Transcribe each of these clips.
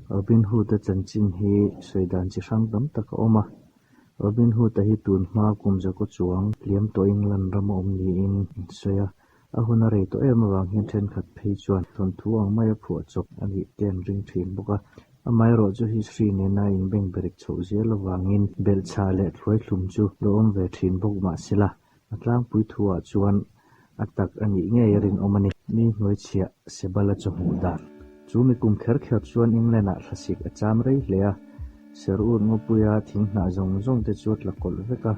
Robin Hood-a chanchin hi sawi dan chi hrang tam tak a awm a. Robin Hood-a hi tun hma kum zakaw chuang hliam tawh England rama awm niin an sawi a. A hun a rei tawh em avang hian thenkhat phei chuan thawnthu ang maia phuah chawp a nih te an ring thin bawk a. Amaherawh chu history nena inbengberek chhoh zel avangin belhchhah leh thluaithlum chu lo awm ve thin bawk mahsela a tlangpui thuah chuan a tak a nih ngei a rinawm a ni. Mi hnuaichhiah Sebala chu hmuh dan. Chu mi kum kher kher chuan England-ah thlasik a cham rei hle a, Serut ngawpuia thing hnah zawng zawng te chu a tla kawlh vek a,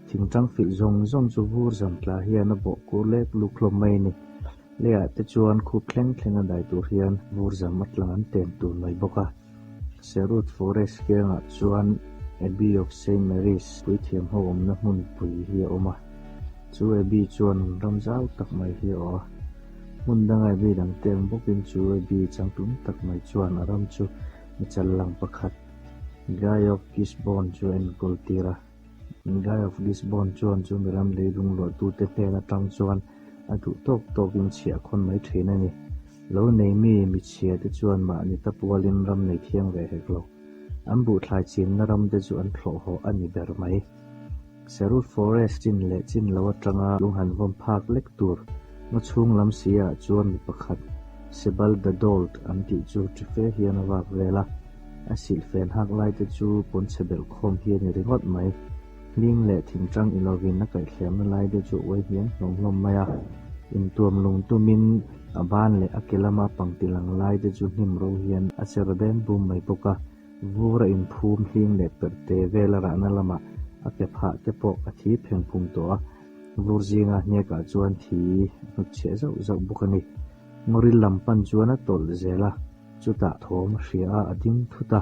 thing tang filh zawng zawng chu vur zam tla hian a bawh kur lek luk hlawm mai a ni. Leiah te chuan khup thleng thleng a dai tur hian vur zam a tlang an ten tur mai bawk a. Serut Forest kiangah chuan Abbey of Saint Mary's puithiam ho awmna hmunpui hi a awm a, chu Abbey chuan ram zau tak mai hi a awh a. Hmun danga Abbey dang te ang bawkin chu Abbey changtlung tak mai chuan a ram chu mi chal lang pakhat Guy of Gisborne chu a enkawl tir a. Guy of Gisborne chuan chu mi ram leilung luahtute hnen atang chuan a duh tawk tawkin chhiah khawn mai thin a ni. Lo nei mi michhia te chuan mahni ta pualin ram nei thiang ve hek lo. An buhthlai chinna ram te chu an thlawh haw a ni ber mai. Serut Forest chin leh chin lo atanga lung han vawm phak lek tur ngaw chhung lam si ah chuan mi pakhat Sebald the Dolt an tih chu ṭi fe hian a vak vel a. A silhfen hak lai te chu pawnchhe belh khawm hi a ni ringawt mai. Hling leh thingtang i lovin a kaihthliamna lai te chu uai hniang hlawm hlawm mai a. Intuam lung tumin a ban leh a ke lama pangti lang lai te chu hnim ro hian a cher beng bum mai bawk a. Vur a inphum hling leh perh te vel a rahna lamah a ke phah te pawh a thi pheng phung tawh a. Vur zinga hniakah chuan thi a hnutchhiah zauh zauh bawk a ni. Ngawril lam pan chuan a tawlh zel a. Chutah thawm a hria a, a ding thut a,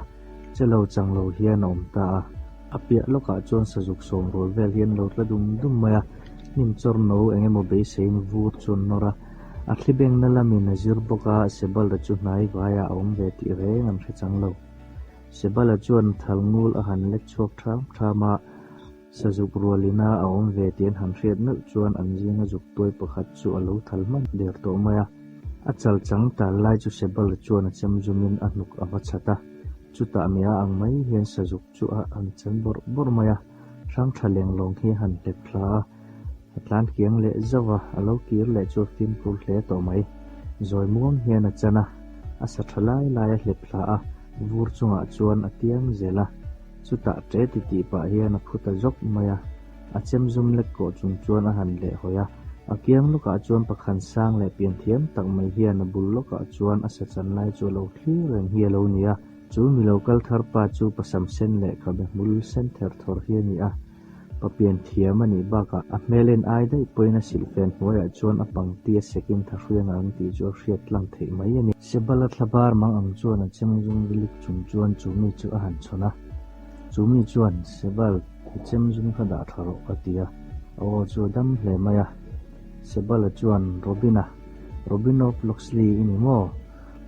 che lo chang lo hian a awm ta a. A piah lawkah chuan sazuk sawm rual vel hian lo tla dum dum mai a, hnim chawr no eng emaw beiseiin vur chu an nawr a. A thli bengna lamin a zir bawk a, Sebala chu hnai vaiah a awm ve tih reng an hre chang lo. Sebala chuan thal ngul a han lek chhuak ṭham ṭham a, sazuk rualina a awm ve tih an han hriat meuh chuan an zinga zuk tuai pakhat chu a lo thal hman der tawh mai a. A chal chang tal lai chu Sebala chuan a chem zumin a hnuk a va chhat a, chutah mia ang mai hian sazuk chu a han chan bawrh bawrh mai a, hrang tha leng lawng hi a han hlep thla a, a tlan kiang leh zauh a, a lo kir leh chu a fimkhur hle tawh mai. Zawi muang hian a chan a, a sa tha lai lai a hlep thla a, vur chungah chuan a tiang zel a, chutah ṭe ti tih pah hian a phu ta zawk mai a. A chem zum lek kawh chung chuan a han leh hawi a, a kiang lawkah chuan pakhan sang leh pian thiam tak mai hian a bul lawkah chuan a sa chan lai chu a lo thlir reng hi a lo ni a. Chu mi lo kal thar pa chu pasam sen leh khabe hmul sen ther thawr hi a ni a, pa pian thiam a nih bakah a hmel en ai daih pawhin a silhfen hnuaiah chuan a pangti a sekin thahriang ang tih chu a hriat tlang theih mai a ni. Sebala thla bar mang ang chuan a chem zum vilik chung chuan chu mi chu a han chhawn a, chu mi chuan Sebal, I chem zum kha dah tha rawh a ti a, a aw chu a dam hle mai a. Sebala chuan, Robin-a, Robin of Locksley i ni maw?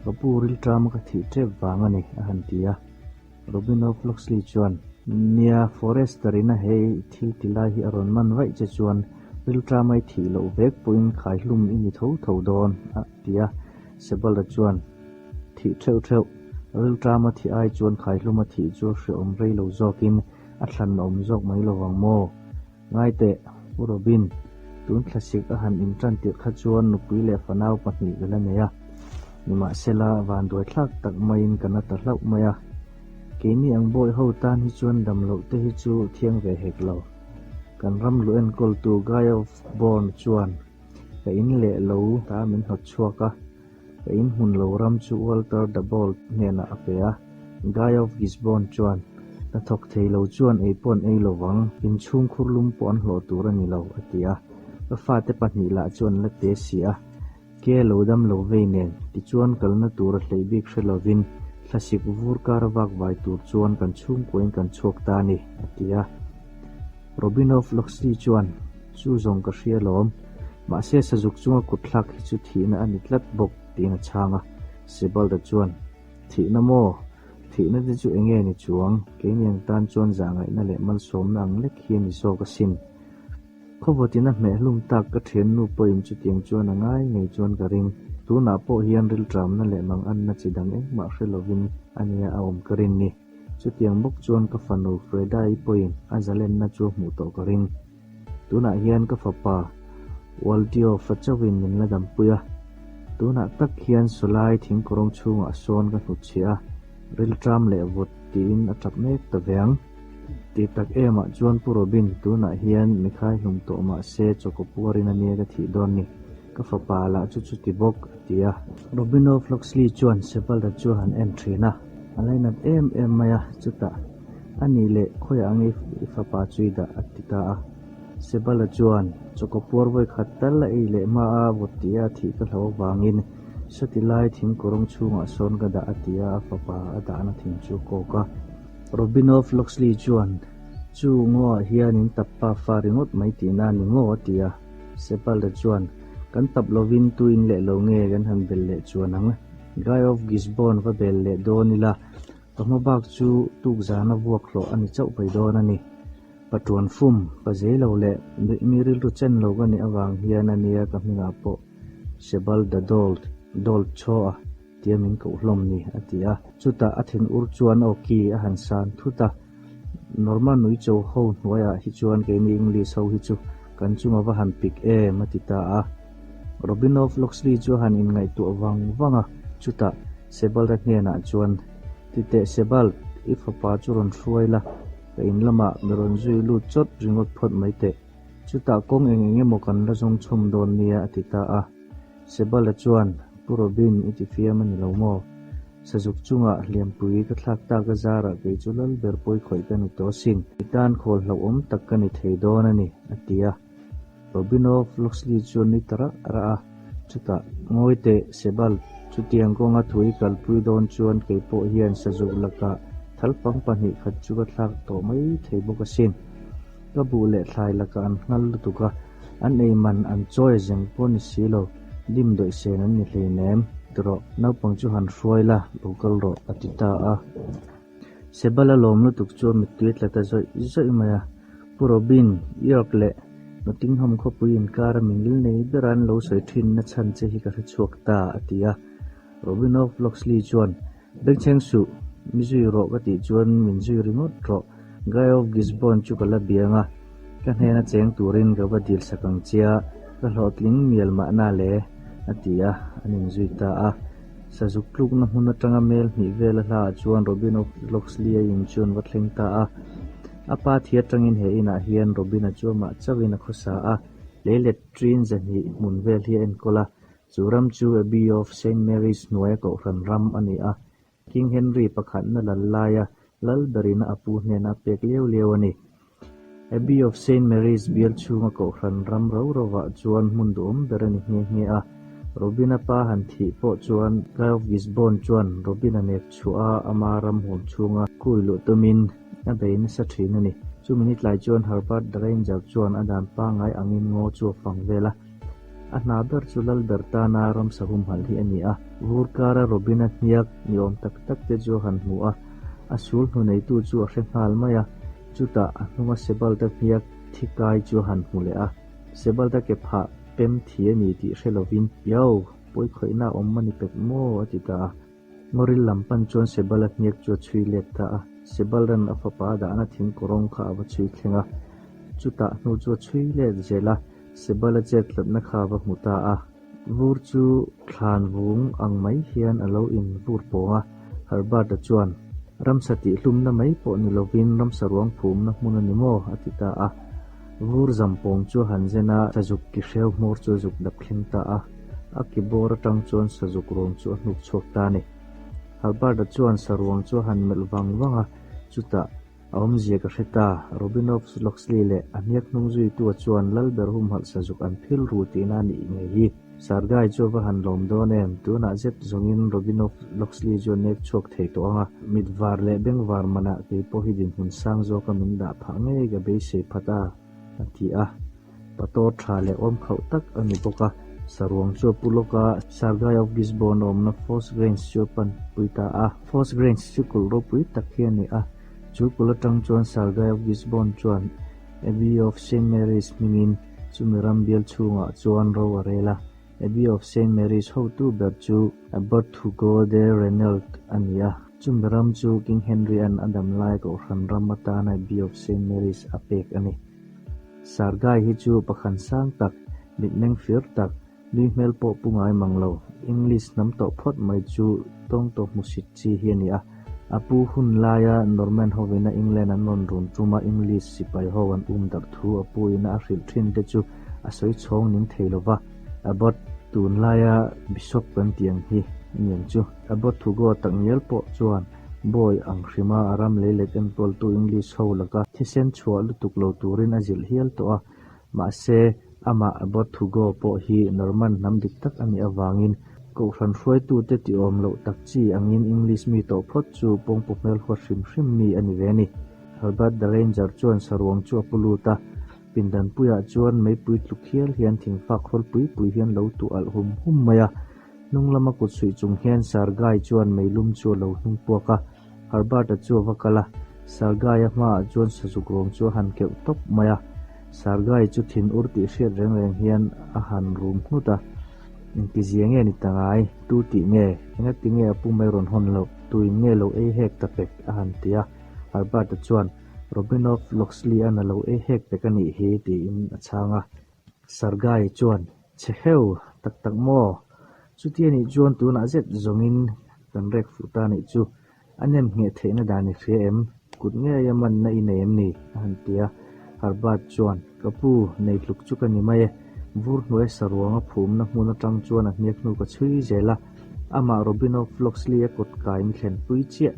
Ka pu rilṭama ka thih ṭep vang a ni, a han ti a. Robin of Locksley chuan, Nia, Forester-in a hei thil ti lai hi a rawn man vaih che chuan rilṭama i thih loh vek pawhin khaihlum i ni tho tho dawn, a ti a. Sebala chuan, Thih ṭheuh ṭheuh, rilṭama thih ai chuan khaihluma thih chu a hreawm rei lo zawkin a thlan a awm zawk mai lo vang maw? Ngai teh, U Robin, tun thlasik a han inṭan tirh kha chuan nupui leh fanau pahnih ka la nei a, nimahsela vanduai thlak tak maiin ka na ta hlauh mai a. Keini ang bawi ho tan hi chuan dam loh te hi chu thiang ve hek lo. Kan ram lu enkawltu Guy of Bourne chuan ka in leh lo ta min hnawt chhuak a. Ka in hmun lo ram chu Walter the Bold hnenah a pe a, Guy of Gisborne chuan, Hna thawk thei lo chuan ei pawh an ei lo vang, in chhungkhur lum pawh an hlawh tur a ni lo, a ti a. Ka fate pahnih lah chu an la te si a, ke lo dam lo vei nen, tichuan kalna tur a hleih bik hre lovin thlasik vur kar vak vai tur chuan kan chhungkuain kan chhuak ta a ni, a ti a. Robin of Locksley chuan, Chu zawng ka hria lawm. Mahse sazuk chunga kut thlak hi chu thihna a ni tlat bawk, tiin a chhang a. Sibalda chuan, Thihna maw? Thihna te chu enge ni chuang? Keiniang tan chuan zahngaihna leh malsawmna ang lek hi a ni zawk asin. Khawvawtin a hmeh hlum tak ka thiannu pawhin chutiang chuan a ngai ngei chuan ka ring. Tunah pawh hian rilṭamna leh manganna chi dang engmah hre lovin a nia a awm ka rin ni. Chutiang bawk chuan ka fanu Freda-i pawhin a zalenna chu a hmuh tawh ka ring. Tunah hian ka fapa Waltiof-a chauhin min la dampui a. Tunah tak hian sawlai thingkawrawng chhungah sawn ka hnutchhiah a, rilṭam leh vawt tiin a ṭap mek ta ve ang. Ti tak emah chuan Pu Robin tunah hian mi khai hlum tawh mah se chawkaw puarin a nia ka thih dawn ni. Ka fapa lah chu chuti bawk, a ti a. Robin of Locksley chuan Sebalda chu a han en thin a, a lainat em em mai a, chutah, A nih leh khawiah nge i fapa chu i dah? a ti ta a. Sebala chuan, Chawkaw puar vawi khat tal a ei leh hma a, vawt tia a thih ka hlo avangin sawti lai thing kawrawng chhungah sawn ka dah a ti a, a fapa a dahna thing chu a kawk a. Robin of Locksley chuan, Chu ngaw ah hian in tap pa fa ringawt mai tihna a ni ngaw a ti a. Sebala chuan, Kan tap lovin tu in leh lo nge kan han bel leh chuan ang? Guy of Gisborne va bel leh dawn ila, ka hma bak chu tukzana vuak hlawh a ni chauh mai dawn a ni. Patuan fum, pa zei lo leh mi rilru chen lo ka nih avang hian a nia ka hmingah pawh Sebal the Dolt, Dolt Chaw a tia min koh hlawm ni, a ti a. Chutah a thin ur chuan aw ki a han san thut a, Norman Uicho ho hnuaiah hi chuan keini English ho hi chu kan chunga va han pik em, a ti ta a. Robin of Locksley chu a han inngaihtuah vang vang a, chutah Sebald-a hnenah chuan, Titeh Sebald, i fapa chu rawn hruai la, ka in lamah mi rawn zui lut chawt ringawt phawt mai teh. Chutah kawng eng eng emaw kan la zawng chhawm dawn nia, a ti ta a. Sebald-a chuan, Pu Robin, i ti fiam a ni lo maw? Sazuk chungah hliampui ka thlak tak a zarah kei chu lal ber pawi khawih ka ni tawh asin. I tan khawl hlauhawm tak ka ni thei dawn a ni, a ti a. Robin of Locksley chu a nui ta rah rah a, chutah, Ngawi teh, Sebald, chutiang kawnga thu i kalpui dawn chuan kei pawh hian sazuk lakah thalpang pahnih khat chu ka thlak tawh mai thei bawk asin. Ka buh leh thlai lakah an nghal lutuk a, an ei man an chawi a zeng pawh ni si lo, dim dawih sen an ni hleinem. Ti rawh, naupang chu han hruai la, lo kal rawh, a ti ta a. Sebala lawm lutuk chu a mittui a tla ta zawih zawih mai a. Pu Robin, York leh Nottingham khawpui inkara mi ngil nei bera an lo sawi thin na chhan che hi ka hre chhuak ta, a ti a. Robin of Locksley chuan, Bengchheng suh, mi zui rawh ka tih chuan min zui ringawt rawh. Guy of Gisborne chu ka la biang a, ka hnena cheng turin ka va dil sak ang che a, ka hlawhtling mial mahna le, a ti a, an inzui ta a. Sazuk tlukna hmun atanga mel hnih vel a hlaah chuan Robin of Locksley-a in chu an va thleng ta a. A pa thi atangin he inah hian Robin-a chu amah chauhin a khawsa a, leilet ṭin zahnih hmun vel hi a enkawl a. Chu ram chu Abbey of Saint Mary's hnuaia kohhran ram a ni a, King Henry pakhatna lal laia lal berina a pu hnena a pek liau liau a ni. Abbey of Saint Mary's bial chhunga kohhran ram ro rovah chuan hmun duhawm ber a ni nghe nghe a. Robin-a pa han thih pawh chuan Guy of Gisborne chuan Robin-a nek chhuah a ama ram huam chhunga kui luh tumin a bei nasa thin a ni. Chumi ni tlai chuan Herbert the Ranger chuan a dan pangngai angin ngaw chu a fang vel a. A hna ber chu Lalber tana ramsa humhalh hi a ni a, vur kara Robin-a hniak ni awm tak tak te chu a han hmu a, a sul hnu neitu chu a hre nghal mai a, chutah a hnunga Sebalta hniak thi kai chu a han hmu leh a, Sebalta ke phah pem thi a ni tih hre lovin, Yo! Pawi khawihna a awm a ni pek maw? a ti ta a. Ngawril lam pan chuan Sebala hniak chu a chhui let ta a, Sebalran a fapa a dahna thing kawrawng kha a va chhui thleng a, chutah hnu chu a chhui let zel a, Sebala chet tlatna kha a va hmu ta a. Vur chu thlan vung ang mai hian a lo in vur pawng a, Herbert-a chuan, Ramsa tihhlumna mai pawh ni lovin ramsa ruang phumna hmun a ni maw? a ti ta a. Vur zam pawng chu a han zen a, sazuk ki hreu hmawr chu a zuk dap thleng ta a. A kibawr atang chuan sazuk ruang chu a hnuk chhuak ta a ni. Herbert-a chuan saruang chu a han melh vang vang a, chutah, A awmzia ka hre ta, Robin of Locksley leh a hniak hnung zuitua chuan Lalber humhalh sazuk an phil ru tihna a nih ngei hi. Sargai chu a va han lawm dawn em, tunah zet zawngin Robin of Locksley chu a nek chhuak thei tawh ang a, mit var leh beng var manah kei pawh hi dinhmun sang zawka min dah phah ngei ka beisei phat a, a ti a. Pator tha leh awm khauh tak a ni bawk a, saruang chu a pu lawk a, Sargai of Gisborne a awmna Foss Grange chu a pan pui ta a. Foss Grange chu kulh ropui tak hi a ni a, chu kulh atang chuan Sargai of Gisborne chuan Abbey of Saint Mary's hmingin chumi ram bial chhungah chuan ro a rel a. Abbey of Saint Mary's hotu ber chu Abbot Hugo de Renault a ni a. Chumi ram chu King Henry-a'n a dam lai kohhran ram atana Abbey of Saint Mary's a pek a ni. Sir Guy hi chu pakhan sang tak, mitmeng fir tak, nui hmel pawh pu ngai mang lo, English hnam tawh phawt mai chu tawng tawh hmusit chi hi a ni a. A pu hun laia Norman hovina England an rawn run tuma English sipai ho an um darh thu a pu ina a hrilh thin te chu a sawi chhawng ning thei lo va. Abbot, tun laia Bishop kan tih ang hi a ni ang chu. Abbot Hugo takngial pawh chuan Bawi ang hrima a ram leilet enkawltu English ho laka thisen chhuah lutuk lo turin a zilh hial tawh a. Mahse, amah Abbot Hugo pawh hi Norman hnam dik tak a nih avangin Kohhran hruaitute tiawm loh tak chi angin English mi tawh phawt chu pawngpaw hmel huat hrim hrim mi a ni ve a ni. Herbert the Ranger chuan saruang chu a pu lut a, pindan puiah chuan meipui tluk hial hian thingfak hrawl pui pui hian lo tuh alh hum hum mai a. Hnung lama kut suih chung hian Sir Guy chuan meilum chu a lo hnung puak a, Herbert-a chu a va kal a, Sir Guy-a hmaah chuan sazuk ruang chu a han keuh tawp mai a. Sir Guy chu thin ur tih hriat reng reng hian a han rum nghut a, Engtizia nge ni ta ngai? Tu tih nge? Engati nge a pu mai rawn hawn loh? Tuin nge lo ei hek ta pek? a han ti a. Herbert-a chuan, Robin of Locksley-a'n a lo ei hek pek a nih hi, tiin a chhang a. Sergei chuan, Chhe heu, tak tak maw? Chuti anih chuan tunah zet zawngin kan rek fuh ta anih chu. A nem ngheh theihna dan i hria em? Kut ngeia manna i nei em ni? a han ti a. Herbert chuan, Ka pu, nei tluk chu ka ni mai e. Vur hnuai saruanga phumna hmun atang chuan a hniak hnu ka chhui zel a. Amah Robin of Locksley a kawt kai ni thlenpui chiah.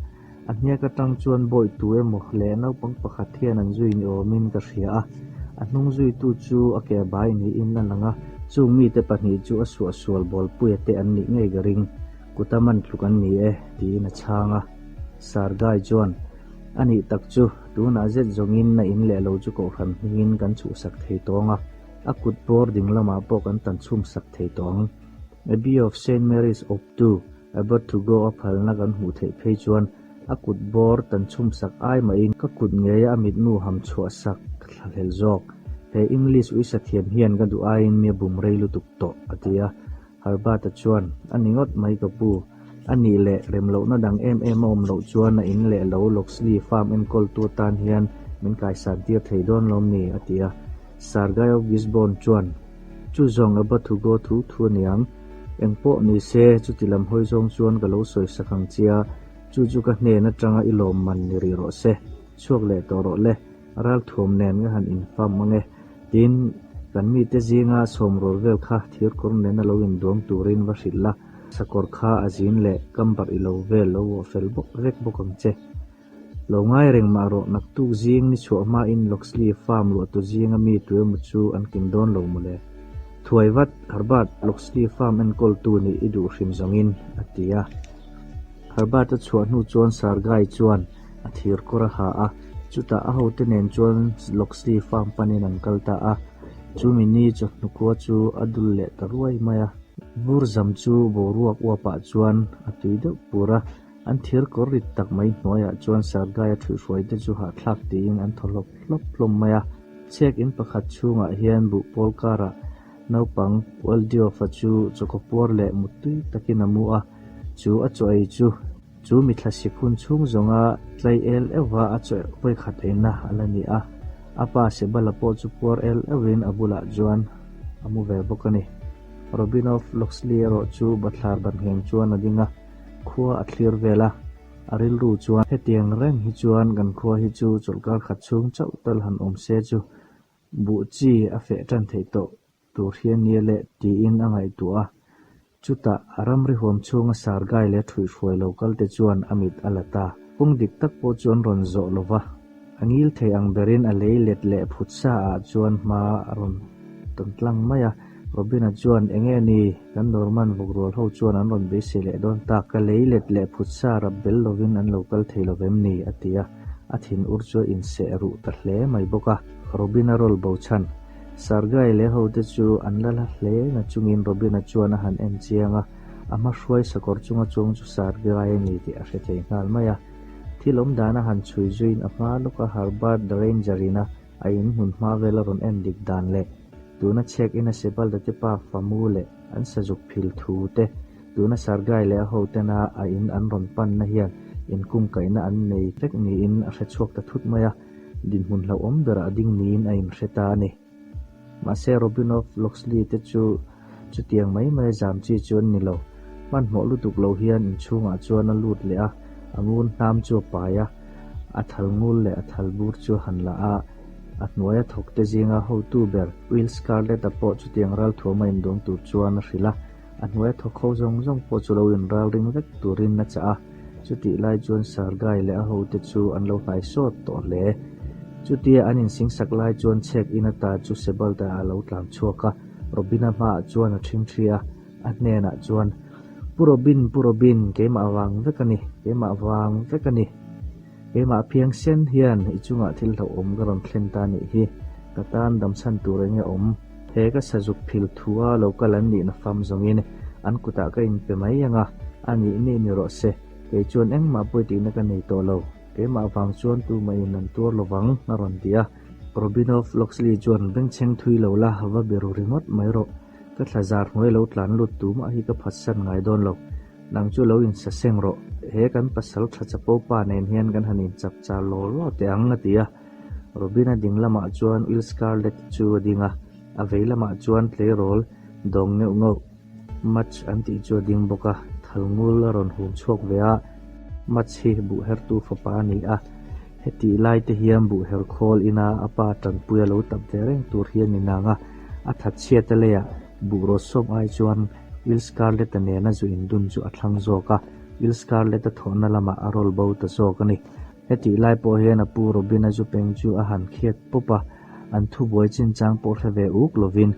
A hniak atang chuan bawi tu emaw leh naupang pakhat hian an zui ni awmin ka hria a, a hnung zuitu chu a ke bai niin a lang a, chung mite pahnih chu a suahsual bawlpuia te an nih ngei ka ring, kuta man tluk an ni e, tiin a chhang a. Sargai chuan, A nih tak chu, tunah zet zawngin a in leh lo chu kohhran hmingin kan chhuhsak thei tawng a, a kut bawr ding lamah pawh kan tan chhumsak thei tawh ang. Abbey of Saint Mary's awptu, Abbot Hugo a phalna kan hmuh theih phei chuan a kut bawr tan chhumsak ai mahin ka kut ngeia a mitmu ham chhuah sak ka thlahlel zawk. He English uisa thiam hian ka duh aiin mi a bum rei lutuk tawh, a ti a. Herbert-a chuan, A ni ngawt mai ka pu. A nih leh remlohna dang em em a awm loh chuan a in leh lo Locksley farm enkawltu atan hian min kaisan tir thei dawn lawm ni? a ti a. Sir Guy of Gisborne chuan, Chu zawng Abbot Hugo thu thu a niang. Engpawh ni se, chuti lam hawi zawng chuan ka lo sawi sak ang chia, chu chu ka hnen atanga i lawm man ni rih rawh se, chhuak leh tawh rawh le, ralthuam nen ka han infam ang e, tin, kan mite zinga sawmrawl vel kha thirkawr nena lo induam turin va hrilh la, sakawr kha a zin leh kambarh i lo vel lo vuah fel bawk vek bawk ang che. Lo ngai reng mah rawh, naktuk zing ni chhuah hmain Locksley farm luahtu zinga mi tuemaw chu an kim dawn lo mawle. Thuai vat, Herbert, Locksley farm enkawltu nih i duh hrim zawngin, a ti a. Herbert-a chhuah hnu chuan Sir Guy chuan a thir kawr a ha a, chutah a hote nen chuan Locksley farm panin an kal ta a. Chumi ni chawhnu khua chu a dul leh ta ruai mai a. Vur zam chu boruak uapah chuan a tui deuh pur a. An thir kawr rit tak mai hnuaiah chuan Sargaia ṭhuihhruai te chu hahthlak tiin an thaw hlawp hlawp hlawm mai a. Chhek in pakhat chhungah hian buh pawl karah naupang Weldioff-a chu chawkaw puar leh muttui takin a mu a, chu a chaw ei chu chu mithla sik hun chhung zawnga tlai el euha a chaw vawikhat eina a la ni a. A pa Sebala pawh chu puar el euhin a bulah chuan a mu ve bawk a ni. Robin of Locksley erawh chu bathlar ban ngheng chuan a ding a. Khua a thlir vel a, a rilru chuan hetiang reng hi chuan kan khua hi chu chawlhkar khat chhung chauh tal han awm se chu buh chi a feh tan theih tawh tur hi a nia leh tiin a ngaihtuah a. Chutah a ramri huam chhunga Sargai leh ṭhuihhruai lo kal te chuan a mit a la ta. Kawng dik tak pawh chu an rawn zawh lo va, a ngil thei ang berin a lei let leh phut sa ah chuan hma a rawn tawn tlang mai a. Robin-a chuan, Enge ni? Kan Norman vawkrual ho chuan an rawn beisei leh dawn tak. Ka lei let leh phut sa rap bel lovin an lo kal thei lo vem ni? a ti a. A thin ur chu a inseh ruh ta hle mai bawk a. Robin-a rawl bo chhan. Sergei leh hote chu an la hla hle na chungin Robin-a chuan a han en chiang a, a hma hruai sakawr chunga chuang chu Sergei a ni tih a hre thei nghal mai a. Thil awm dan a han chhui zuiin a hma lawka Herbert the Ranger-in a a in hmun hma vel a rawn en dik dan leh tuna chhek ina Sebalda te pa Famu leh. An sazuk phil thu te, tuna Sargai leh a hotena a in an rawn panna hian inkungkaihna an nei vek niin a hre chhuak ta thut mai a, dinhmun hlauhawm berah a ding niin a inhre ta a ni. Mahse Robin of Locksley te chu chutiang mai mai zam chi chu an ni lo. Hmanhmawh lutuk lo hian inchhungah chuan a lut leh a, a ngun hnam chu a pai a, a thal ngul leh a thal bur chu a han la a. A hnuaia thawkte zinga hotu ber Will Scarlett-a pawh chutiang ralthuama induang tur chuan a hrilh a, a hnuaia thawk ho zawng zawng pawh chu lo inralring vek turin a chah a. Chutih lai chuan Sargai leh a hote chu an lo hnai sawt tawh hle. Chutia an insingsak lai chuan chhek in ata chu Sebald-a a lo tlan chhuak a, Robin-a hmaah chuan a ṭhingṭhi a, a hnenah chuan, Pu Robin, Pu Robin, keimah vang vek a ni, keimah vang vek a ni. Keimah phiangsen hian i chungah thil hlauhawm ka rawn thlen ta nih hi, ka tan damchhan tur enge awm? He ka sazuk phil thua lo kal an nihna fam zawngin an kutah ka inpe mai ang a, a nih nih ni rawh se, kei chuan engmah pawi tihna ka nei tawh lo, keimah vang chuan tumahin an tuar lovang, a rawn ti a. Robinov Loxley chuan bengchheng thui lo la, va be ru ringawt mai rawh, ka thla zar hnuai lo tlan lut tumah hi ka phatsan ngai dawn lo. Nang chu lo insaseng rawh, he kan pasal tha chapo pa nen hian kan han inchap char law law teh ang, a ti a. Robin-a ding lamah chuan Will Scarlett chu a ding a, a vei lamah chuan tleirawl dawng ngeuh ngeuh Mutch an tih chu a ding bawk a, thal ngul a rawn hum chhuak ve a. Mutch hi buhhertu fapa a ni a, hetih lai te hian buhher khawl ina a pa tanpuia lo tap ve reng tur hi a ni nang a, a thatchhiat a leiah buh rawt sawm ai chuan Will Scarlett-a nena zu indun chu a thlang zawk a, Will Scarlett-a thawhna lamah a rawl bo ta zawk a ni. Hetih lai pawh hian a pu Robin-a zu peng chu a han khiat pawp a, an thubuai chinchang pawh hre ve uk lovin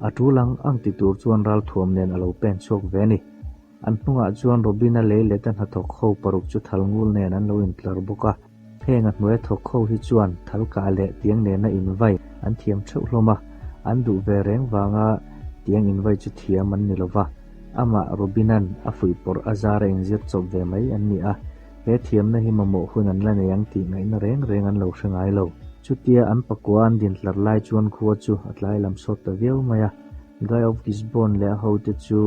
a tul ang ang ti tur chuan ralthuam nen a lo pen chhuak ve a ni. An hnungah chuan Robin-a lei leta hnathawk ho paruk chu thal ngul nen an lo intlar bawk a. Heng a hnuaia thawk ho hi chuan thal kah leh tiang nena invai an thiam theuh hlawm a, an duh ve reng vanga tiang invai chu thiam an ni lo va. Amah Robin-a'n a fuihpawrh a zara inzir chawp ve mai an ni a, he thiamna hi mamawh hun an la nei ang tih ngaihna reng reng an lo hre ngai lo. Chutia an pakua an din tlar lai chuan khua chu a tlai lam sawt ta viau mai a, Guy of Gisborne leh a hote chu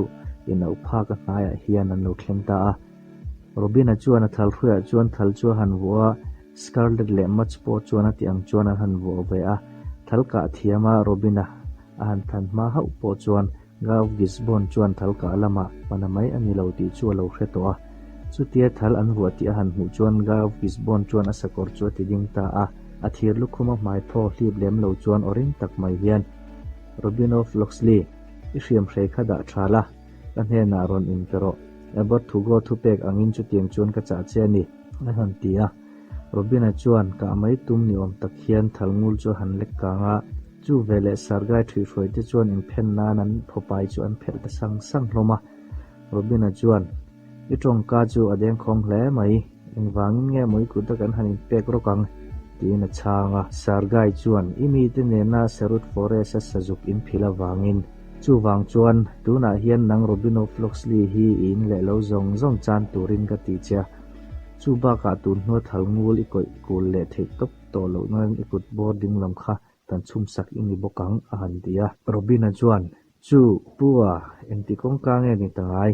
inauh phak a hnaiah hian an lo thleng ta a. Robin-a chuan a thal hruaiah chuan thal chu a han vuah a, Scarlett leh Mutch pawh chuan a tih ang chuan an han vuah ve a. Thal kah thiam a Robin-a a han than hma hauh pawh chuan Guy of Gisborne chuan thal kah lamah hmana mai a ni lo tih chu a lo hre tawh a. Chutia thal an vuah tih a han hmuh chuan Guy of Gisborne chuan a sakawr chu a ti ding ta a. A thir lukhum a hmai phaw hlip lem lo chuan aw ring tak mai hian, Robin of Locksley, i hriamhrei kha dah tha la. Ka hnenah rawn inpe rawh. Abbot Hugo thupek angin chutiang chuan ka chah che a ni, a han ti a. Robin-a chuan kah mai tum ni awm tak hian thal ngul chu a han lek kang a. Chu veleh Sargai ṭhuihhruaite chuan inphen nan an phawpai chu an phelh ta sang sang hlawm a. Robin-a chuan, I tawngka chu a dengkhawng hle mai. Engvangin nge maw i kuta kan han inpek rawk ang? tiin a chhang a. Sargai chuan, I mite nena Serut Forest-a sazuk inphil avangin, Chuvang chuan, tunah hian nang Robin of Locksley hi i in leh lo zawng zawng chan turin ka ti che a. Chu bakah tun hnua thal ngul i kawih kul leh theih tawp tawh loh nan i kut bawr ding lam kha kan chhum sak i ni bawk ang, a han ti a. Robin-a chuan, Chu, Pu a, engti kawngka nge ni ta ngai?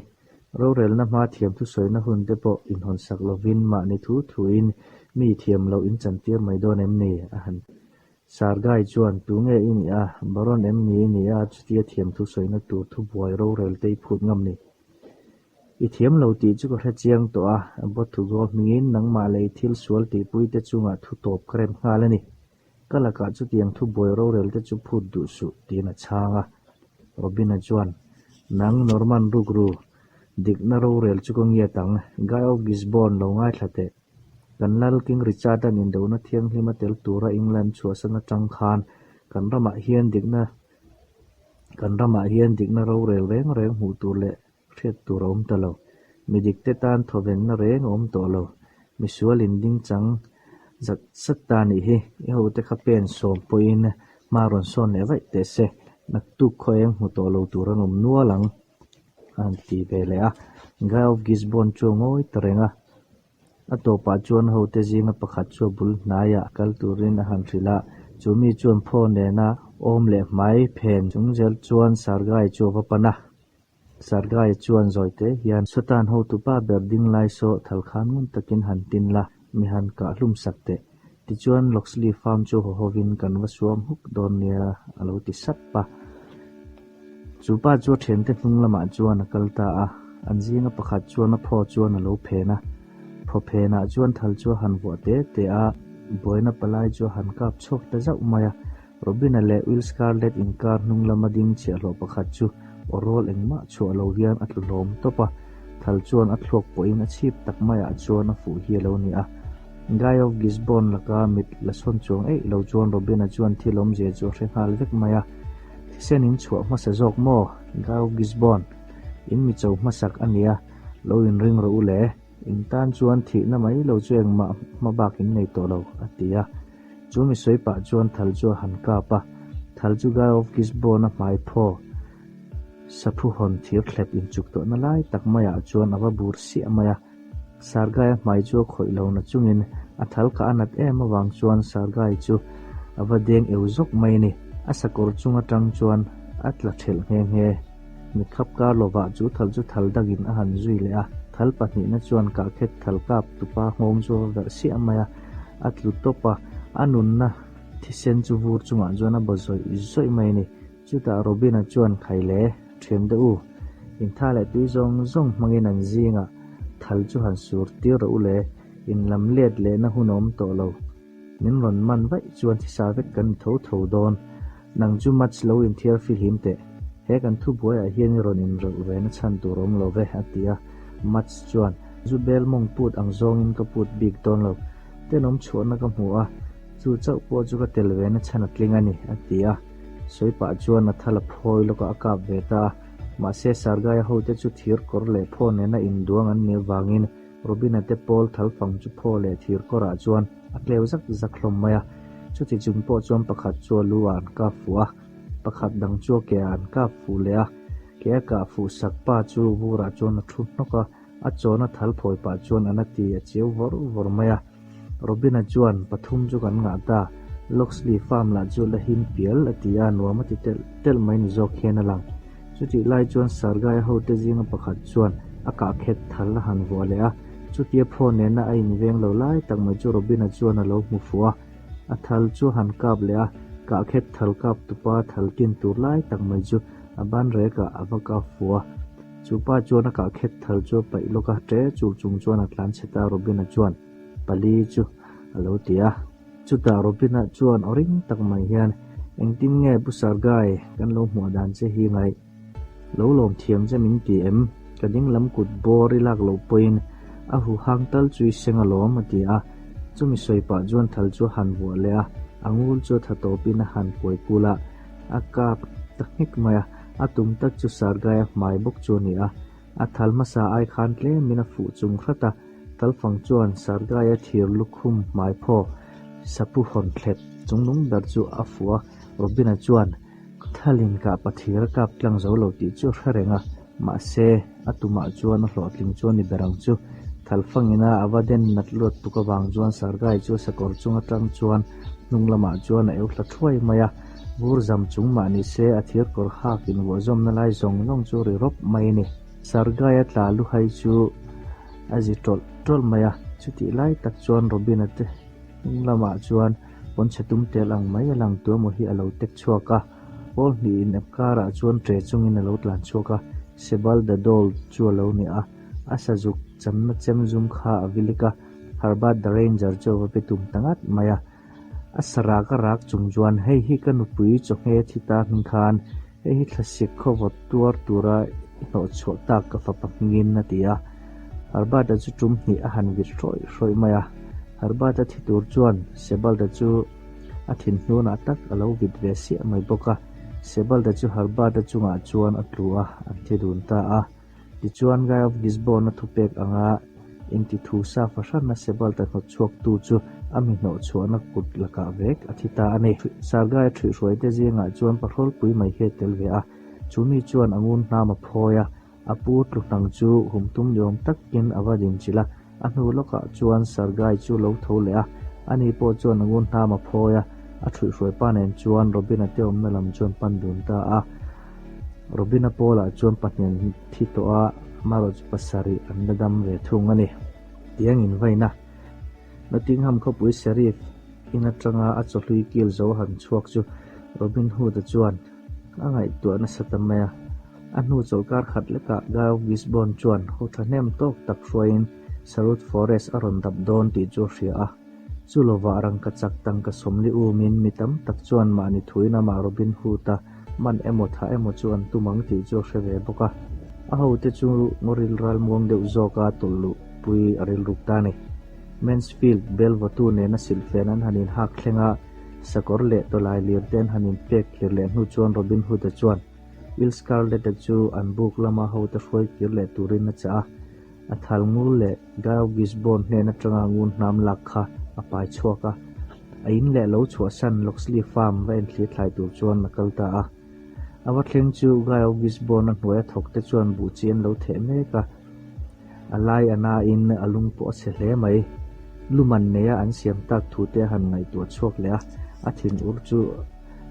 Rorelna hma thiam thusawina hun te pawh inhawn sak lovin mahni thu thuin mi thiam loh in chantir mai dawn em ni? a han ti. Sargai chuan, Tu nge i nih a? Baron em ni i nih a? Chutia thiam thusawina tur thubuai rorel te i phut ngam ni? I thiam lo tih chu ka hre chiang tawh a, Bawthugo hmingin nangmah lei thil sual tihpui te chungah thu tawp ka rem nghal a ni. Ka lakah chutiang thubuai rorel te chu phut duh suh, tiin a chhang a. Robin-a chuan, Nang Norman rukru, dikna rorel chu ka ngiat ang, Guy of Gisborne lo ngaithla teh. Kan lal King Richard-a'n indona thianghlim a tel tura England chhuahsan atang khan kan ramah hian dikna kan ramah hian dikna rorel reng reng hmuh tur leh hriat tur a awm ta lo. Mi dikte tan thawvenna reng a awm tawh lo. Misual inding chang zat zat ta nih hi. I hote kha pen sawm pawhin hma rawn sawn leh vaih teh se. Naktuk khaw eng hmu tawh lo tur an awm nual ang a han ti ve leh a. Guy of Gisborne chu a ngawi ta reng a. A tawpah chuan hote zinga pakhat chu a bul hnaiah kal turin a han hrilh a, chu mi chuan phaw nena awm leh hmai phen chung zel chuan Sargai chu a va pan a. Sargai chuan zawi te hian, Sawtan hotupa ber ding lai saw thal khan ngun takin han tin la, mi han kah hlum sak teh. Tichuan Loxley Farm chu haw hovin kan va suam huk dawn nia a lo ti sap a. Chu pa chu a thiante hnung lamah chuan a kal ta a, an zinga pakhat chuan a phaw chuan a lo phen a. Phaw phenah chuan thal chu a han vuah te te a, buaina palai chu a han kap chhuak ta zauh mai a. Robin-a leh Will Scarlett inkar hnung lama ding chhiahhlawh pakhat chu aw rawl engmah chhuah lo hian a tlu hlawm tawp a, thal chuan a thluak pawhin a chhip tak maiah chuan a fuh hi a lo ni a. Guy of Gisborne laka mit la sawn chuang eih lo chuan Robin-a chuan thil awmzia chu a hre nghal vek mai a, Thisen in chhuah hmasa zawk maw, Guy of Gisborne? In mi cho hmasak a nia, lo inring rawh u le. In tan chuan thihna mai lo chu engmah hma bak in nei tawh lo, a ti a. Chu mi sawi pah chuan thal chu a han kap a, thal chu Guy of Gisborne-a hmai phaw saphu hawn thir thlep inchuk tawhna lai tak maiah chuan a va bur siah mai a. Sargai-a hmai chu a khawih lo na chungin a thal kah a nat em avang chuan Sargai chu a va deng eu zawk mai a ni. A sakawr chung atang chuan a tla thelh nghe nghe. Mitkhap kar lovah chu thal chu thal dangin a han zui leh a, thal pahnihna chuan kahkhet thal kap tupa nghawng chu a va verh siah mai a, a tlu tawp a, a nunna thisen chu vur chungah chuan a baw zawih zawih mai a ni. Chutah Robin-a chuan Khaile, thian deuh u, intha leh tui zawng zawng hmangin an zingah thal chu han sur tir rawh u le, in lam let lehna hun a awm tawh lo. Min rawn man vaih chuan thisa vek kan ni tho tho dawn. Nang chu match lo inthiar fihlim teh. He kan thubuaiah hian i rawn inrawlh ve na chhan tur awm lo ve, a ti a. Match chuan, Zu bel mawng put ang zawngin ka put bik dawn lo. Tenawm chhuahna ka hmu a, chu chauh pawh chu ka tel ve na chhan a tling a ni, a ti a. Sawi pah chuan a thal a phawi lawkah a kap ve ta a. Mahse, Sargaia hote chu thir kawr leh phaw nena induang an nih avangin Robin-a te pawl thal fang chu phaw leh thir kawrah chuan a tleu zak zak hlawm mai a. Chuti chung pawh chuan pakhat chu a lu ah an kap fuh a, pakhat dang chu a ke ah an kap fuh leh a. Ke a kah fuh sak pa chu vurah chuan a thu hnawk a, a chawna thal phawi pah chuan a na ti a chiau vawr vawr mai a. Robin-a chuan, Pathum chu kan ngah ta, Loxley Farm lah chu la him pial a ti a, nuam a ti telh telh mai ni zawk hian a lang. Chutih lai chuan Sargai hote zinga pakhat chuan a kah khet thal a han vuah leh a, chutia phaw nena a inveng lo lai tak mai chu Robin-a chuan a lo hmu fuh a. A thal chu a han kap leh a, kah khet thal kap tupa thal tin tur lai tak mai chu a ban rekah a va kap fuh a. Chu pa chuan a kah khet thal chu a paih lawk a, ṭe chul chung chuan a tlan chhe ta Robin-a chuan pali chu a lo ti a. Chutah Robin-a chuan aw ring tak mai hian, Engtin nge Pu Sargai kan lo hmuah dan che hi ngaih? Lo lawm thiam che min ti em? Ka ding lam kut bawr i lak loh pawhin a hu hang tal chu i seng alawm a ti a. Chumi sawi pah chuan thal chu a han vuah leh a, a ngul chu a tha tawpin a han kuai kul a, a kap ta nghek mai a. A tum tak chu Sargaia hmai bawk chu a ni a, a thal hmasa ai khan tlemin a fuh chung hrat a, Talfang chuan Sargaia thir lukhum hmai phaw sapu hawn thlep chungnung ber chu a fuh a, Robin-a chuan thalin kah pathir a kap tlang zo lo tih chu a hre reng a, mahse a tumah chuan a hlawhtling chu a ni ber ang chu. Thalfangina a va den nat luat tuk avang chuan Sargai chu sakawr chung atang chuan hnung lamah chuan a eu thla thuai mai a, vur zam chung mah ni se a thir kawr hak invuahzawmna lai zawng zawng chu ri rawp mai a ni. Sargai a tla luhai chu a zi tawlh tawlh mai a, chutih lai tak chuan Robin-a te hnung lamah chuan pawnchhe tum tel ang mai a lang tuemaw hi a lo tek chhuak a, pawl hnih in ep karah chuan ṭe chungin a lo tlan chhuak a, Sebal the Doll chu a lo ni a, a sazuk chamna chem zum kha a vilik a, Herbert the Ranger chu a va pe tum ta ngat mai a. A sarak a rak chung chuan hei hi ka nupui chawhme thi ta hming khan hei hi thlasik khawvawt tuar tura i hnawh chhuah tak ka fapa hmingin a ti a. Herbert-a chu tum hnih a han vit hrawih hrawih mai a. Herbert-a thi tur chuan Sebald-a chu a thinhnunah tak a lo vit ve siah mai bawk a. Sebald-a chu Herbert-a chungah chuan a tlu a, an thi dun ta a. Tichuan Guy of Gisborne-a thupek anga inti thu sa fahranna Sebald-a hnawt chhuaktu chu a mi hnawh chhuahna kut lakah vek a thi ta a ni. Sargai-a ṭhuihhruaite zingah chuan pahrawlpui mai hi a tel ve a, chu mi chuan a ngun hnam a phawi a, a pu tluhnang chu hum tum ni awm takin a va dinchilh a, a hnu lawkah chuan Sargai chu lo tho leh a, ani pawh chuan a ngun hnam a phawi a, a ṭhuihhruai pa nen chuan Robin-a te awmna lam chuan pan dun ta a. Robin-a pawlah chuan pahnian thi tawh a, amaherawhchu pasarih an la dam ve thung a ni. Tiang invaina Nottingham khawpui Sheriff in atanga a chawhlui kil zo han chhuak chu Robin Hood-a chuan a ngaihtuah nasa ta mai a. A hnu chawlhkar khat lekah Guy of Gisborne chuan ho thahnem tawk tak hruaiin Sherwood Forest a rawn dap dawn tih chu a hria a. Chu lovah rangkachak tangka sawmli umin mi tam tak chuan mahni thuin amah Robin Hood-a man emaw thah emaw chu an tum ang tih chu a hre ve bawk a. A hote chu ngawril ral muang deuh zawka tawlh luh pui a rilruk ta a ni. Mansfield bel vawtu nena silhfen an han inhak thleng a, sakawr leh tawlai lir te an han inpek kir leh hnu chuan Robin Hood-a chuan Will Scarlett-a chu an buk lama hote hruai kir leh turin a chah a. A thal ngur leh Guy of Gisborne hnen atanga ngun hnam lak kha a pai chhuak a, a in leh lo chhuahsan Loxley Farm va enthlir thlai tur chuan a kal ta a. A va thleng chu Guy of Gisborne a hnuaia thawk te chuan buh chi an lo theh mek a, a lai a nain a lung pawh a chhe hle mai. Luman neia an siam tak thu te a han ngaihtuah chhuak leh a, a thinur chu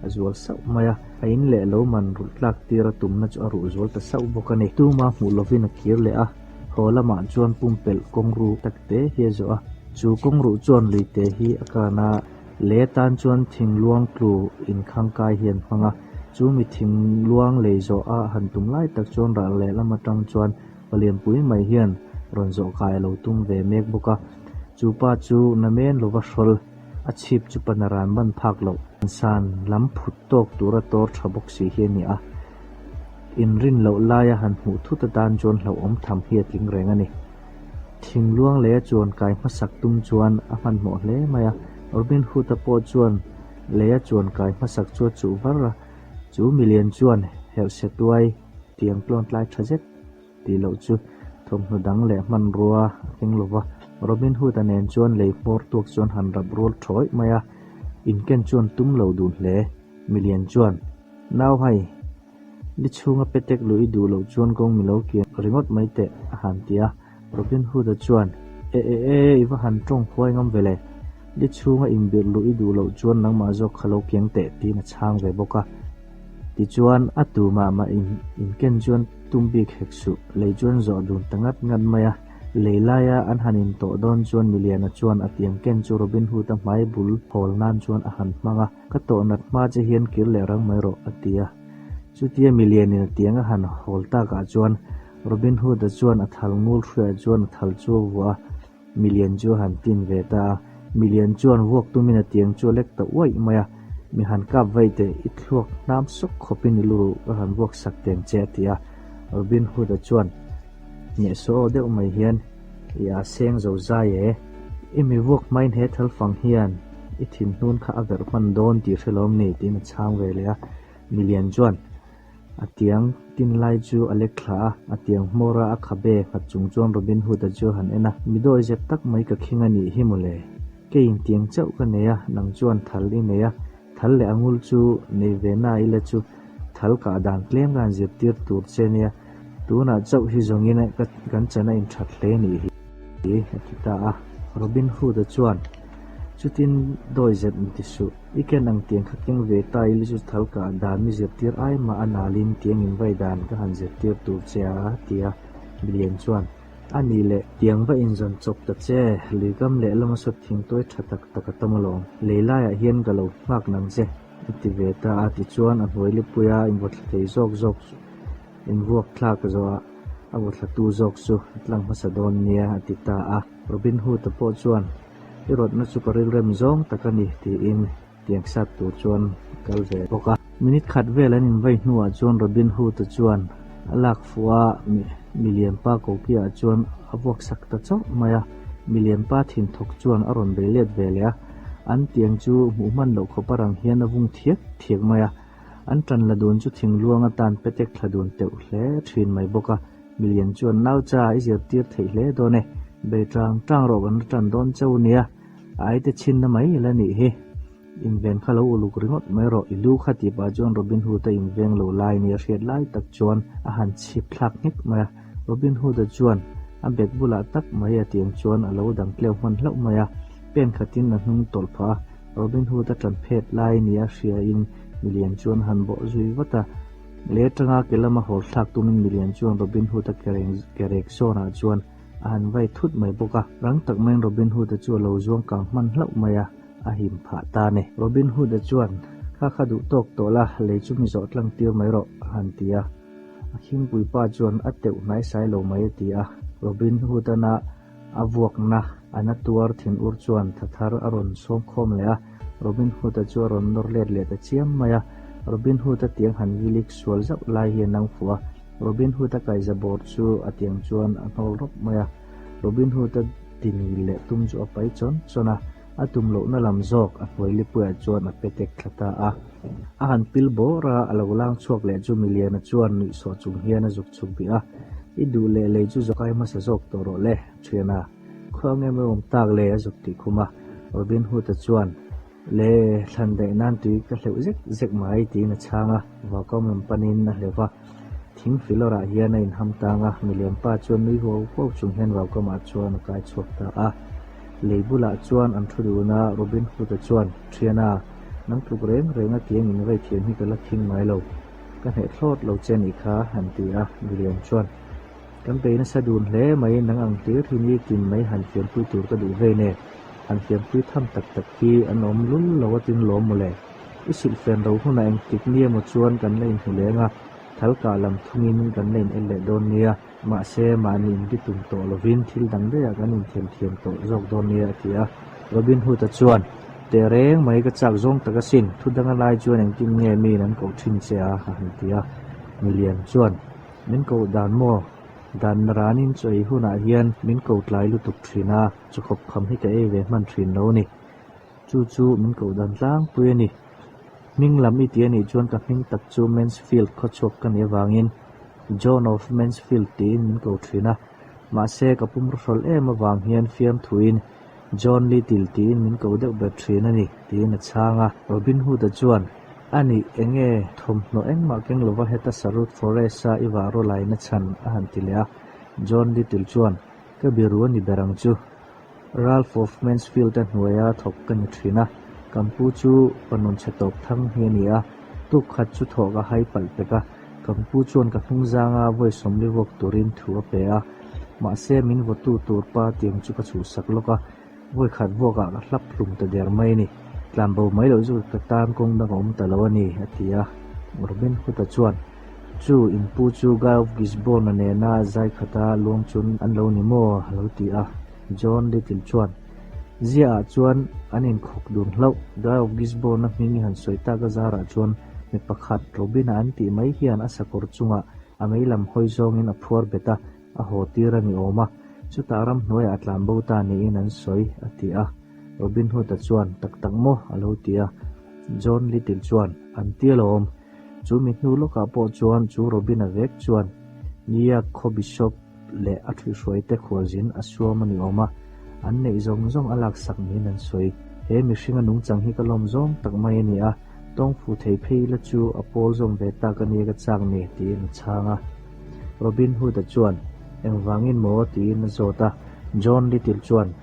a zual sauh mai a, a in leh lo man rulh tlak tir a tumna chu a ruh zual ta sauh bawk a ni. Tuma hmuh lovin a kir leh a, haw lamah chuan pumpelh kawngru tak te hi a zawh a, chu kawngruh chuan luite hi a kan a, lei atan chuan thingluang tlu inkhangkai hi an hmang a, chu mi thingluang lei zawh a han tum lai tak chuan ral lehlam atang chuan palianpui mai hian rawn zawh kai a lo tum ve mek bawk a, chu pa chu namen lova hrawl. A chhip chu panaran ban phak loh. San lam phut tawk tura tawr tha bawk si hi a ni a, inrin loh laia han hmuh thut atan chuan hlauhawm tham hi a tling reng a ni. Thingluang lei a chuan kai hmasak tum chuan a hmanhmawh hle mai a, Robin Hood-a pawh chuan lei a chuan kai hmasak chu a chuh var a, chu milian chuan herhse tuai tiang tlawn tlai tha zet. Tih loh chu thawmhnaw dang leh hmanrua a keng lo va, Robin Hood-a nen chuan lei hmawr tuak chuan han rap rual thawi mai a, inken chuan tum lo dun hle. Milian chuan, Nau hai, li chhunga petek luh i duh loh chuan kawng mi lo kian ringawt mai teh, a han ti a. Robin Hood-a chuan, E e e, i va han tawng huai ngam ve le. Li chhunga inbirh luh i duh loh chuan nangmah zawk kha lo kiang teh, tiin a chhang ve bawk a. Tichuan, a tu mah mah in inken chuan tum bik hek suh, lei chuan zawh dun ta ngat ngat mai a. Lei laia an han intawh dawn chuan Miliana chuan a tiang ken chu Robin Hood-a hmai bul hawl nan chuan a han hmang a, Ka tawh nat hma che hian kir leh rang mai rawh, a ti a. Chutia Milianin a tiang a han hawl takah chuan Robin Hood-a chuan a thal ngul hruaiah chuan a thal chu a vuah a. Milian chu a han tin ve ta a, Milian chuan vuak tumin a tiang chu a lek ta uaih mai a, Mi han kap vaih teh, i thluak hnam sawk khawpin i lu ruh ka han vuak sak teng che a ti a. Robin Hood-a chuan hnehsawh aw deuh mai hian, I a seng zo zai e, i mi vuak hmain he thalfang hian i thinhnun kha a verh hman dawn tih hre lawm ni tiin a chhang ve leh a. Milian chuan. A tiang tin lai chu a lek thla a, a tiang hmawr a a khabe nghat chung chuan Robin Hood-a chu a han en a, Mi dawi zep tak mai ka khing a nih hi mawle. Keiin tiang chauh ka nei a, nang chuan thal i nei a, thal leh a ngul chu nei ve na ila chu thal kah dan tlem ka han zirtir tur che nia, tunah chauh hi zawngin kan chan a inthat hle nih hi, a ti ta a. Robin Hood-a chuan, Chutin dawi zep mi ti suh. I ken ang tiang kha keng ve ta i Lizu thal kah dan mi zirtir ai mah a nalin tiang in vai dan ka han zirtir tur che a, ti a. Milian chuan, A nih leh, tiang va inzawn chawp ta che, luikam lehlam a sawt thing tuai tha tak tak a tam alawm. Lei laiah hian ka lo nghak nang che, a ti ve ta a. Tichuan, a hnuai lipuia invuathla thei zawk zawk invuak thlak zawhah a vuathlatu zawk chu a tlang hmasa dawn nia, a ti ta a. Robin Hood-a pawh chuan, I rawtna chu ka rilrem zawng tak a ni, tiin tiang sat tur chuan a kal ve bawk a. Minute khat vel an invai hnuah chuan Robin Hood-a chuan a lak fuh a, milianpa kokiah chuan a vuak sak ta chauh mai a. Milianpa thinthawk chuan a rawn bei let ve leh a, an tiang chu hmuh hman loh khawp a rang hian a vung thiak thiak mai a. An tan la dun chu thingluang atan petek thla dun teuh hle thin mai bawk a. Milian chuan nau cha i zirtir theih hle dawn e, bei tang tang rawh kan la tan dawn cheu nia, a aite chhinna mai la nih hi. Inven kha lo uluk ringawt mai rawh, i lu kha tih pah chuan Robin Hood-a inveng lo lai nia hriat lai tak chuan a han chhip thlak nghek mai a. Robin Hood-a chuan a bag bulah tak mai a tiang chuan a lo dang tleu hman hlauh mai a, pen khatin a hnung tawlh phah a, Robin Hood-a tan phet lai nia hriain milian chuan a han bawh zui vat a. Lei atanga ke lama hawl thlak tumin milian chuan Robin Hood-a ke rek zawnah chuan a han vai thut mai bawk a. Rang tak maiin Robin Hood-a chu a lo zuang kang hman hlauh mai a, a him phah ta a ni. Robin Hood-a chuan, Kha kha duh tawk tawh la, lei chu mi zawh tlang tir mai rawh, a han ti a. A khingpui pa chuan a teuh hnai sai lo mai a ti a. Robin Hood-ana a vuakna a na tuar thin ur chuan tha thar a rawn sawm khawm leh a, Robin Hood-a chu a rawn nawr let leh ta chiam mai a. Robin Hood-a tiang han vilik sual zauh lai hi a nang fuh a, Robin Hood-a kaiza bawr chu a tiang chuan a hnawl rawp mai a. Robin Hood-a tinil leh tum chu a pai chawn chawn a, a tum lohna lam zawk a hnuai lipuiah chuan a pe tek thla ta a. A han pil bawr a, a lo lang chhuak leh chu Miliana chuan nuihsawh chung hian a zuk chhuk bih a, I duh leh lei chu zawkai hmasa zawk tawh rawh le, thiana. Khuang em em awm tak le a zuk tih khum a. Robin Hood-a chuan, Le, thlan daih nan tui ka hleuh zek zek mai tiin a chhang a, vaukam lam panin a hleuh va. Thing filawrah hian a inham tang a, milian pa chuan nui huau huau chung hian vaukamah chuan a kai chhuak ta a. Lei bulah chuan an thu dun a, Robin Hood-a chuan, Thiana, nang tluk reng reng a tiang in vei thiam hi ka la khing ngai lo. Ka hneh thlawt lo che nih kha, han ti a, milian chuan, Kan bei nasa dun hle mai, nang ang hlir hi nitin mai han fiampui tur ka duh vei nen, han fiampui tham tak tak hi an awm lul lo a tin lawm mawle. I silhfen ro hunah engtik ni emaw chuan kan la inhmu leng a, thalkah lam thungin kan la in el leh dawn nia. Mahse, mahni inbi tum tawh lovin thil dang daihah kan inthiam thiam tawh zawk dawn nia a ti a. Robin Hood-a chuan, Teh reng mai ka chak zawng tak asin, thu danga lai chuan engtin nge miin an koh thin che a? a han ti a. Milian chuan, Min koh dan maw? Dan ranin chaw ei hunah hian min ko tlai lutuk thin a, chawkhawp kham hi ka ei ve hman thin lo a ni. Chu chu min koh dan tlangpui a ni. Hming lam i ti a nih chuan ka hming tak chu Mansfield khawchhuak ka nih avangin John of Mansfield tiin min ko thin a. Mahse ka pum rawhrawlh em avang hian fiamthuin John Little tiin min ko deuh ber thin a ni tiin a chhang a. Robin Hood-a chuan, A nih, enge thawmhnaw engmah keng lova heta Sarut Forest-a i vah rawh laina chhan a han ti leh a. John Little chuan, Ka biru a ni ber ang chu. Ralph of Mansfield-a hnuaia thawk ka ni thin a, kan pu chu panun chhe tawp thang hi a ni a, tuk khat chu thawh ka hai palh pek a, kan pu chuan ka hnung zanga vawi sawmli vuak turin thu a pe a, mahse min vawtu tur pa tiang chu ka chhuhsak lawk a, vawi khat vuakah ka hlap hlum ta der mai a ni, tlanbo mai loh chu ka tan kawng dang a awm ta lo a ni, a ti a. Robin Hood-a chuan, Chu in pu chu Guy of Gisborne-a nena zai khata luang chun an lo ni maw? a lo ti a. John Little chuan, Ziaah chuan an inkhawk dun hlauh. Guy of Gisborne-a hming i han sawi tak a zarah chuan mi pakhat Robin-a an tih mai hian a sakawr chungah a mei lam hawi zawngin a phuar bet a, a haw tir a ni awm a, chutah ramhnuaiah a tlan bo ta niin an sawi, a ti a. Robin Hood-a chuan, Tak tak maw? a lo ti a. John Little chuan, An ti alawm. Chu mi hnu lawkah pawh chuan chu Robin-a vek chuan Nia khaw Bishop leh a ṭhuihhruaite khualzin a suam a ni awm a, an neih zawng zawng a laksak niin an sawi. He mihringa nungchang hi ka lawm zawng tak mai a ni a, tawng fu thei phei ila chu a pawl zawm ve tak a nia ka chak ni, tiin a chhang a. Robin Hood-a chuan, Engvangin maw? tiin a zawt a. John Little chuan,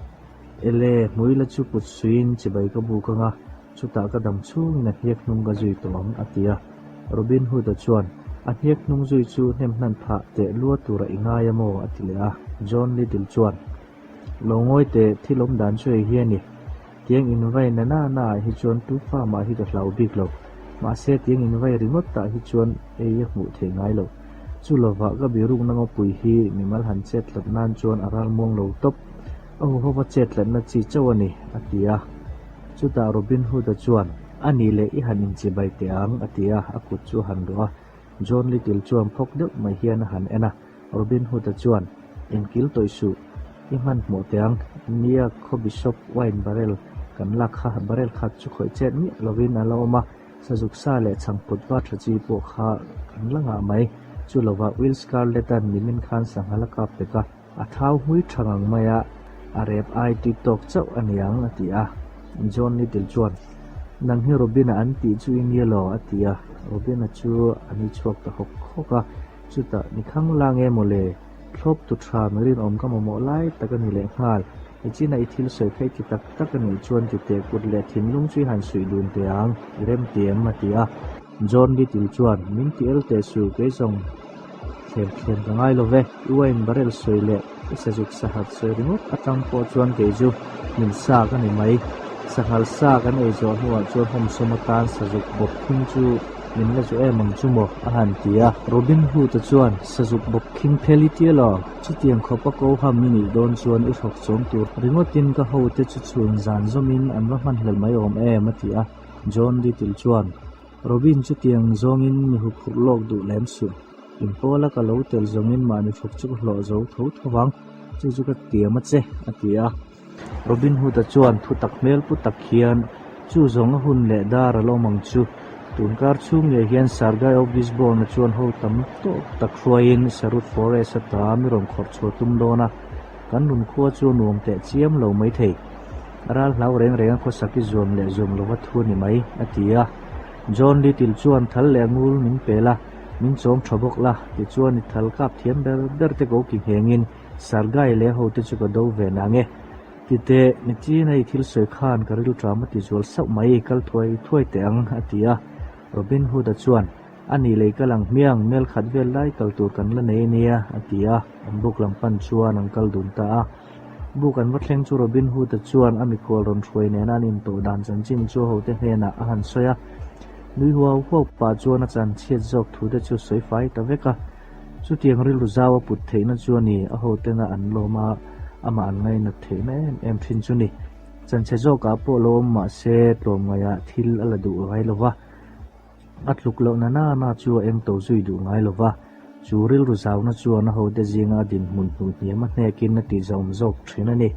Ele, hmuila chu kut suiin chibai ka buk ang a, chutah ka dam chhungin a hniak hnung ka zui tawh ang, a ti a. Robin Hood-a chuan, A hniak hnung zui chu hnem hnan phah teh lua tura i ngai a maw? a ti leh a. John Little chuan, Lo ngawi teh, thil awm dan chu hei hi a ni. Tiang invai na na na ah hi chuan tu fa mah hi ka hlau bik lo. Mahse, tiang invai ringawt tah hi chuan ei a hmuh theih ngai lo. Chu lovah ka birukna ngawpui hi mimal han chet tlat nan chuan a ral muang lo tawp. A huhova chet tlatna chi chauh a ni, a ti a. Chutah Robin Hood-a chuan, A nih leh i han inchibai teh ang, a ti a, a kut chu a han ruah a. John Little chuan phawk deuh mai hian a han en a. Robin Hood-a chuan, Inkil tawih suh, i hmanhmawh teh ang. Nia, khaw Bishop wine barrel kan lak kha, barrel khat chu khawih chet miah lovin a la awm a. Sazuk sa leh chhangput va tha chi pawh kha kan la ngah mai. Chu lovah Will Scarlett-a'n nimin khan sangha la kap pek a. A thau hmui tha ngang mai a, a rep ai tui tawk chauh a ni ang, a ti a. John Little chuan, Nang hi Robin-a an tih chu i nia lo, a ti a. Robin-a chu a ni chhuak ta hawk hawk a, chutah, Ni khang la nge maw le? Thlawp tu tha mi rinawm ka mamawh lai tak a ni leh nghal. I china i thil sawi kha i ti tak tak a nih chuan ti teh kut leh thinlung chu i han suih dun teh ang, i rem ti em? a ti a. John Little chuan, Min ti el teh suh, kei zawng thlem thlem ka ngai lo ve. I wine barrel sawi leh i sazuk sahal sawi ringawt atang pawh chuan kei chu min sa ka ni mai. Sanghal sa kan ei zawh hnuah chuan hawmsawm atan sazuk bawp khing chu min la zu em ang chu maw? a han ti a. Robin Hood-a chuan, Sazuk bawp khing phel i tia lo. Chutiang khawp a ko ham i nih dawn chuan i hrawk chawm tur ringawtin ka hote chu chhun zan zawmin an va hmanhlel mai awm em? a ti a. John Little chuan, Robin chutiang zawngin mi huphurh lawk duh lem suh. In pawla ka lo tel zawngin mahni hruk chu ka hlawh zo tho tho vang, chu chu ka tiam a che, a ti a. Robin Hood-a chuan thu tak hmel pu tak hian, Chu zawng a hun leh dar a lawm ang chu. Tun kar chhung ngei hian Sir Guy of Gisborne-a chuan ho tam tawk tak hruaiin Sherwood Forest ata mi rawn khawrh chhuah tum dawn a, kan run khua chu a nuam teh chiam lo maithei. A ral hlau reng reng a khawsak i zuam leh zuam lova thu a ni mai, a ti a. John Little chuan thal leh ngul min pel a, min chawm tha bawk la, tichuan i thal kap thiam ber ber te ko ki nghengin Sargai leh hote chu ka do ve nang e. Titeh, Nichina i thil sawi khan ka rilṭam a ti zual sauh mai, kal thuai thuai teh ang, a ti a. Robin Hood-a chuan, A nih lei kal ang hmiang, mel khat vel lai kal tur kan la nei ania, a ti a. An buk lam pan chuan an kal dun ta a. Buk an va thleng chu Robin Hood-a chuan a mikhual rawn hruai nena an intawh dan chanchin chu hote hnenah a han sawi a. Nui huau huau pah chuan a chanchhiat zawk thute chu sawi fai ta vek a. Chutiang rilru zau a put theihna chu a ni, a hotena an lawm a, amah an ngainat theihna em em thin chu ni. Chanchhe zawkah pawh lo awm mah se tlawmngaiah thil a la duh ngai lo va, a tluk lohna nana chu a eng to zui duh ngai lo va, chu rilru zauna chuan a hote zinga a dinhmun hnuh hniam a hnekin a tihzawm zawk thin a ni.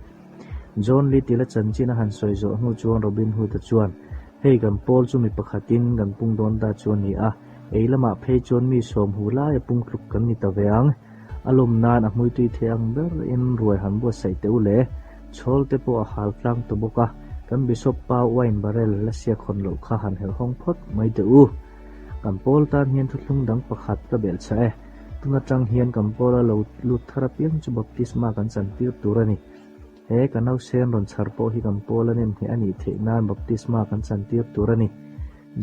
John Little a chanchin a han sawi zawh hnu chuan Robin Hood-a chuan, Hei kan pawl chu mi pakhatin kan pung dawn ta chu a ni a, ei lamah phei chuan mi sawm hu laia pung tluk kan ni ta ve ang. A lawm nan a hmuitui thei ang berin ruai han buatsaih teh u le. Chhawl te pawh a hal tlang ta bawk a, kan Bishop pa wine barrel la siak hawn loh kha han helh hawng phawt mai teh u. Kan pawl tan hian thuthlung dang pakhat ka belh chah e. Tun atang hian kan pawla lo lut thar apiang chu baptisma kan chantir tur a ni. He ka nausen rawn chhar pawh hi kan pawl a nem hneh a nih theih nan baptisma kan chantir tur a ni.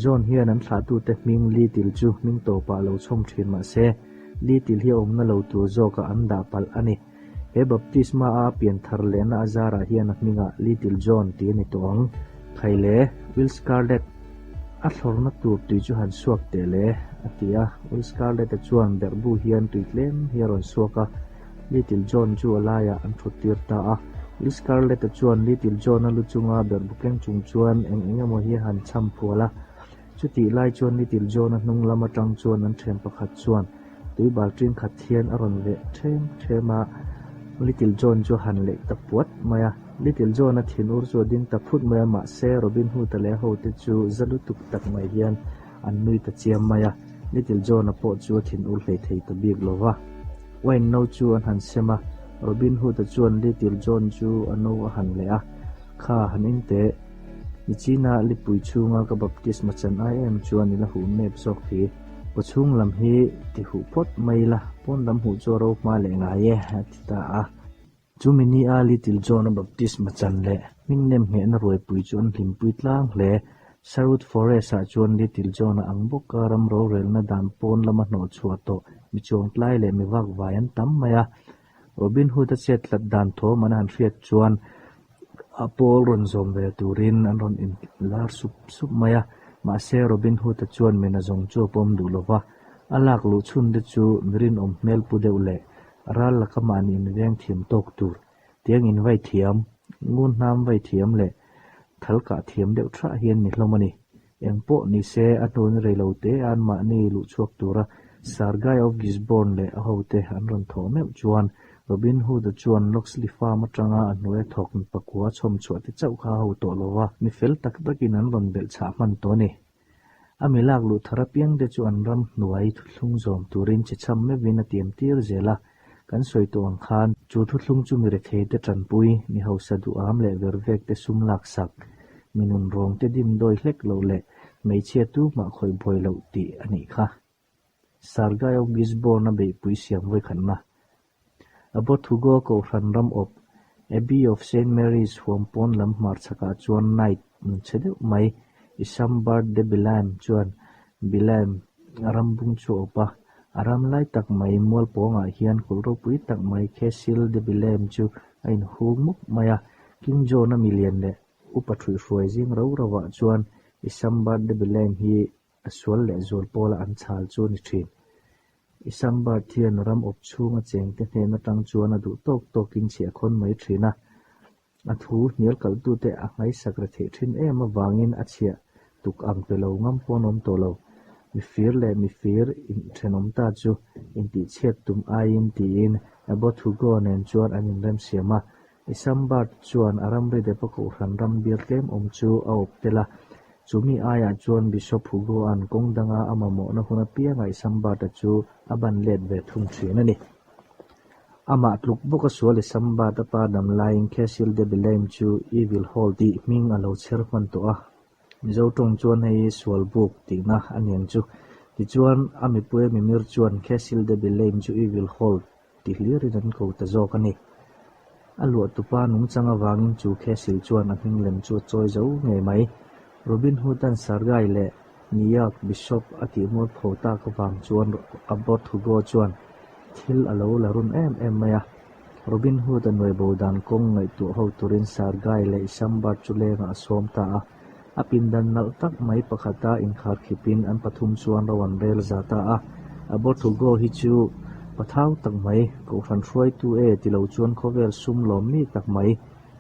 John hian an thlahtute hming Little chu hming tawpah lo chhawm thin mah se, Little hi a awmna lo tur zawkah an dah palh a ni. He baptisma a pian thar lehna a zarah hian a hmingah Little John tih a ni tawh ang. Khaile, Will Scarlett, a thlawrna tur tui chu han suak teh le, a ti a. Will Scarlett-a chuan berhbu hian tui tlem hi a rawn suak a. Little John chu a laiah an thut tir ta a. Will Scarlett-a chuan Little John-a lu chunga berhbu keng chung chuan eng eng emaw hi a han chham phual a. Chutih lai chuan Little John-a hnung lam atang chuan an thian pakhat chuan tui bal ṭin khat hian a rawn veh ṭhem ṭhem a. Little John chu a han leih ta puat mai a. Little John-a thinur chu a ding ta phut mai a, mahse Robin Hood-a leh a hote chu za lutuk tak mai hian an nui ta chiam mai a. Little John-a pawh chu a thinur hlei thei ta bik lo va. Wine no chu an han sem a, Robin Hood-a chuan Little John chu a no a han leh a, Kha, han in teh. Nichina lipui chhunga ka baptisma chan ai em chuan i la huh mep zawk hi. Kaw chhung lam hi ti huh phawt mai ila, pawn lam huh chu a ro hma leh ngai e, a ti ta a. Chumi ni a Little John-a baptisma chan leh hming nem nghehna ruaipui chu an hlimpui tlang hle. Sherwood Forest-ah chuan Little John-a ang bawka ram rorelna dan pawn lama hnawh chhuah tawh mi chuangtlai leh mi vakvai an tam mai a. Robin Hood-a chet tlat dan thawm an han hriat chuan a pawl rawn zawm ve turin an rawn inlar sup sup mai a. Mahse Robin Hood-a chuan mina zawng chu a pawm duh lo va, a lak luh chhun te chu mi rinawm hmel pu deuh leh ral laka mahni inveng thiam tawk tur, tiang invai thiam, ngun hnam vai thiam leh thal kah thiam deuh thah hian ni hlawm a ni. Eng pawh ni se, a hnun rei lo te an mahni luh chhuak tura Sir Guy of Gisborne leh a hote an rawn thawh meuh chuan Robin Hood-a chuan Locksley Farm atanga a hnuaia thawk mi pakua chhawm chhuah te chauh kha a ho tawh lo va, mi fel tak takin an rawn belh chhah hman tawh a ni. A mi lak luh thar apiang te chu an ram hnuai thuthlung zawm turin che chham meuhin a tiam tir zel a, kan sawi tawh ang khan chu thuthlung chu mi rethei te tanpui, mi hausa duham leh vervek te sum laksak, mi nunrawng te dimdawi hlek loh leh hmeichhia tu mah khawih buai loh tih a nih kha. Sir Guy of Gisborne a beihpui siam vawikhatna. Abbot Hugo Kohhran ram awp, Abbey of Saint Mary's huam pawn lam hmar chhakah chuan Knight nun chhe deuh mai, Isambard de Bellaime chuan Bellem ram bung chu a awp a, a ram lai tak mai mual pawngah hian kulh ropui tak mai Castle de Bellem chu a inhung mup mai a, King John-a milian leh upa ṭhuihhruai zing ro rovah chuan Isambard de Bellem hi a sual leh zual pawla an chhal chu a ni ṭhin. Isambard hian ram awp chhunga chengte hnen aṭang chuan a duh tawk tawkin chhiah khawn mai ṭhin a, A thu hnial kalhtute a nghaisak re theih thin em avangin a chhiah tuk ang pe lo ngam pawh an awm tawh lo. Mifir leh mifir inthenawm ta chu intihchhiat tum aiin tiin Abbot Hugo nen chuan an inremsiam a. Isambard chuan a ramri depa kohhran ram bial tlem awm chu a awp tel a. Chumi aiah chuan Bishop Hugo-a'n kawng danga a mamawhna hun apiangah Isambard-a chu a ban let ve thung thin a ni. Amah tluk bawka sual i Sambat a pa dam laiin Castle de Belém chu Evil Hall tih hming a lo chher hman tawh a. Mizo tawng chuan hei hi sual buk tihna a niang chu. Tichuan, a mipui a mimir chuan Castle de Belém chu Evil Hall ti hlirin an ko ta zawk a ni. A luahtupa nungchang avangin chu Castle chuan a hming lem chu a chawi zo ngei mai. Robin Hood-a'n Sargai leh Niak Bishop a tih mualpho tak avang chuan Abbot Hugo chuan thil a lo la run em em mai a. Robin Hood-a nuai bo dan kawng ngaihtuah ho turin Sir Guy leh Isambard chu lengah a sawm ta a. A pindan nalh tak mai pakhata inkharkhipin an pathum chuan ro an rel za ta a. Abbot Hugo hi chu pathau tak mai, kohhran hruaitu e ti lo chuan khawvel sum lawm mi tak mai,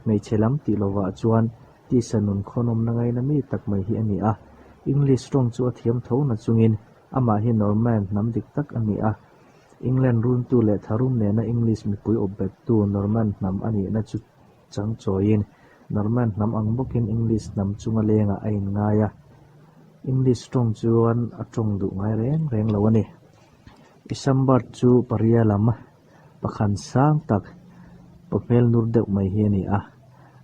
hmeichhe lam tih lovah chuan Tisa nun khawnawmna ngaina mi tak mai hi a ni a. English tawng chu a thiam tho na chungin amah hi Norman hnam dik tak a ni a. England runtu leh tharum nena English mipui awp bettu Norman hnam a nihna chu chang chawiin Norman hnam ang bawkin English hnam chunga lengah a inngai a. English tawng chuan a tawng duh ngai reng reng lo a ni. Isambard chu paria lam Pakhan sang tak pawhmel nur deuh mai hi a ni a,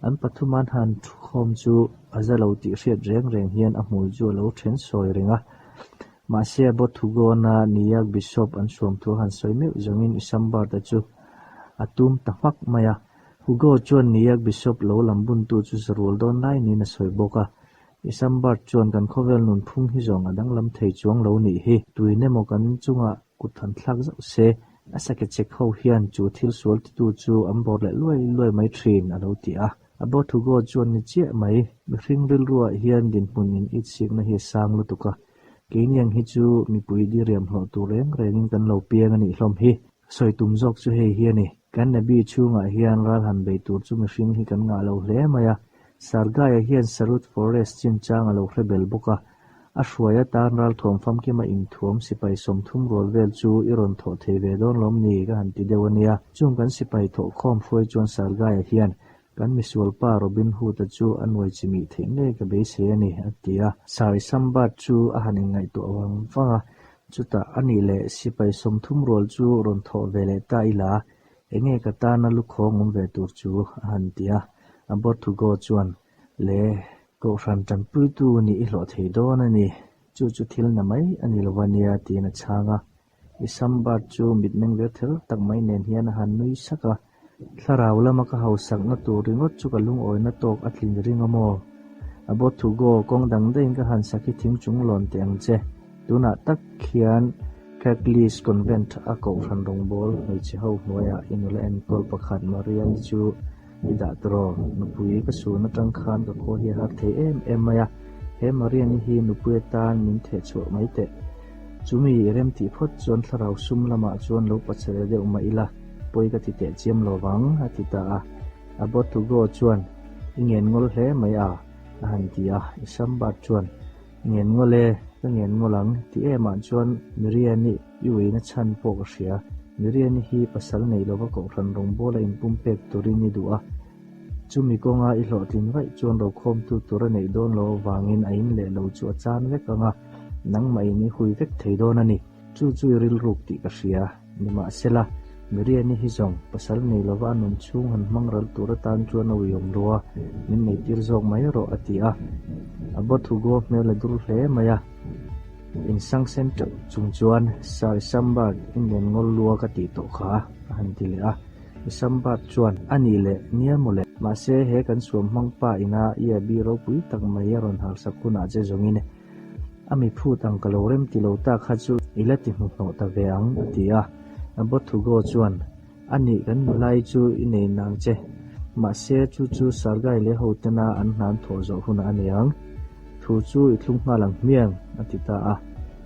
an pathum an han thukhawm chu a za lo tih hriat reng reng hian a hmui chu a lo then sawi reng a. Mahse a bawt Hugona Niak Bishop an suam thu a han sawi meuh zawngin Isambard-a chu a tum ta hmak mai a. Hugo chuan Niak Bishop lo lam buntu chu zarual dawn lai niin a sawi bawk a. Isambard chuan kan khawvel nunphung hi zawng a danglam thei chuang lo nih hi. Tuin emaw kan chungah kut han thlak zauh se, a sakechek ho hian chu thil sual titu chu an bawr leh luai luai mai thin, a lo ti a. A Bawthugo chuan ni chiah mai, mihring rilruah hian dinhmun in itsikna hi a sang lutuk a, keiniang hi chu mipui diriam hlawh tur reng rengin kan lo piang a nih hlawm hi. Sawi tum zawk chu hei hi a ni, kan Nabi chhungah hian ral han bei tur chu mihring hi kan ngah lo hle mai a, Sargaia hian Sarut Forest chinchang a lo hre bel bawk a, a hruai atan ralthuam famkima inthuam sipai 30 rual vel chu i rawn thawh thei ve dawn lawm ni ka han ti deuh a nia. Chung kan sipai thawhkhawm hruai chuan Sargaia hian kan misualpa Robin Hood-a chu a nuai chimih theih ngei ka beisei a ni, a ti a. Sir Isambard chu a han inngaihtuah vang vang a, chutah a nih leh sipai 30 rual chu rawn thawh ve leh ta ila, Enge ka tana lukhawng awm ve tur chu? a han ti a. Abbot Hugo chuan, Le, kohhran tanpuitu nih i hlawh thei dawn a ni. Chu chu thil na mai a ni lo a nia, tiin a chhang a. Isambard chu mitmeng ver ther tak mai nen hian a han nui sak a. Thlarau lama ka hausakna tur ringawt chu ka lungawina tawk a tlin ring a maw? Abbot Hugo, kawng dang daihin ka han sakhi thing chung lawn teh ang che. Tunah tak khian Kirklees Convent a kohhran rawngbâwl hmeichhe ho hnuaiah i nula enkawl pakhat Mariani chu i dah tawh. Nupui ka sun atang khan ka khaw hi a har thei em em mai a, he Mariani hi nupui atan min theh chhuah mai teh. Chumi i rem tih phawt chuan thlarau sum lamah chuan lo pachhe deuh mah ila, pawi ka ti teh chiam lo vang, a ti ta a. Abbot Hugo chuan, I ngen ngawl hle mai a, a han ti a. Isambard chuan, Ngen ngawl e, ka ngen ngawl ang, ti emah chuan Miriani i uina chhan pawh ka hria. Miriani hi pasal nei lova kohhran rawngbâwl a inpumpek turin i duh a. Chumi kawnga i hlawhtlin vaih chuan rokhawmtu tur a neih dawn lo avangin a in leh lo chu a chan vek ang a, nangmahin i hui vek thei dawn a ni. Chu chu i rilruk tih ka hria. Nimahsela, Miriani hi zawng pasal nei lova a nun chhung han hmang ral tur atan chuan a uiawm lo a, min neitir zawk mai rawh a ti a. A bawt Hugo hmel a dur hle mai a. Insangsen teuh chung chuan, Sir Isambard, i ngen ngawl lua ka tih tawh kha, a han ti leh a. Isambard chuan, A nih leh, nia mawle. Mahse, he kan suam hmang pa ina i abi ropui tak mai a rawn harsak hunah che zawngin. A mi phut ang ka lo rem ti lo ta kha chu i la ti hmuhnawh ta ve ang, a ti a. Abbot Hugo chuan, A nih, kan nulai chu i nei nang che. Mahse, chu chu Sargai leh hotena an hna an thawh zawh hunah a ni ang. Thu chu i thlung nghal ang hmiang, a ti ta a.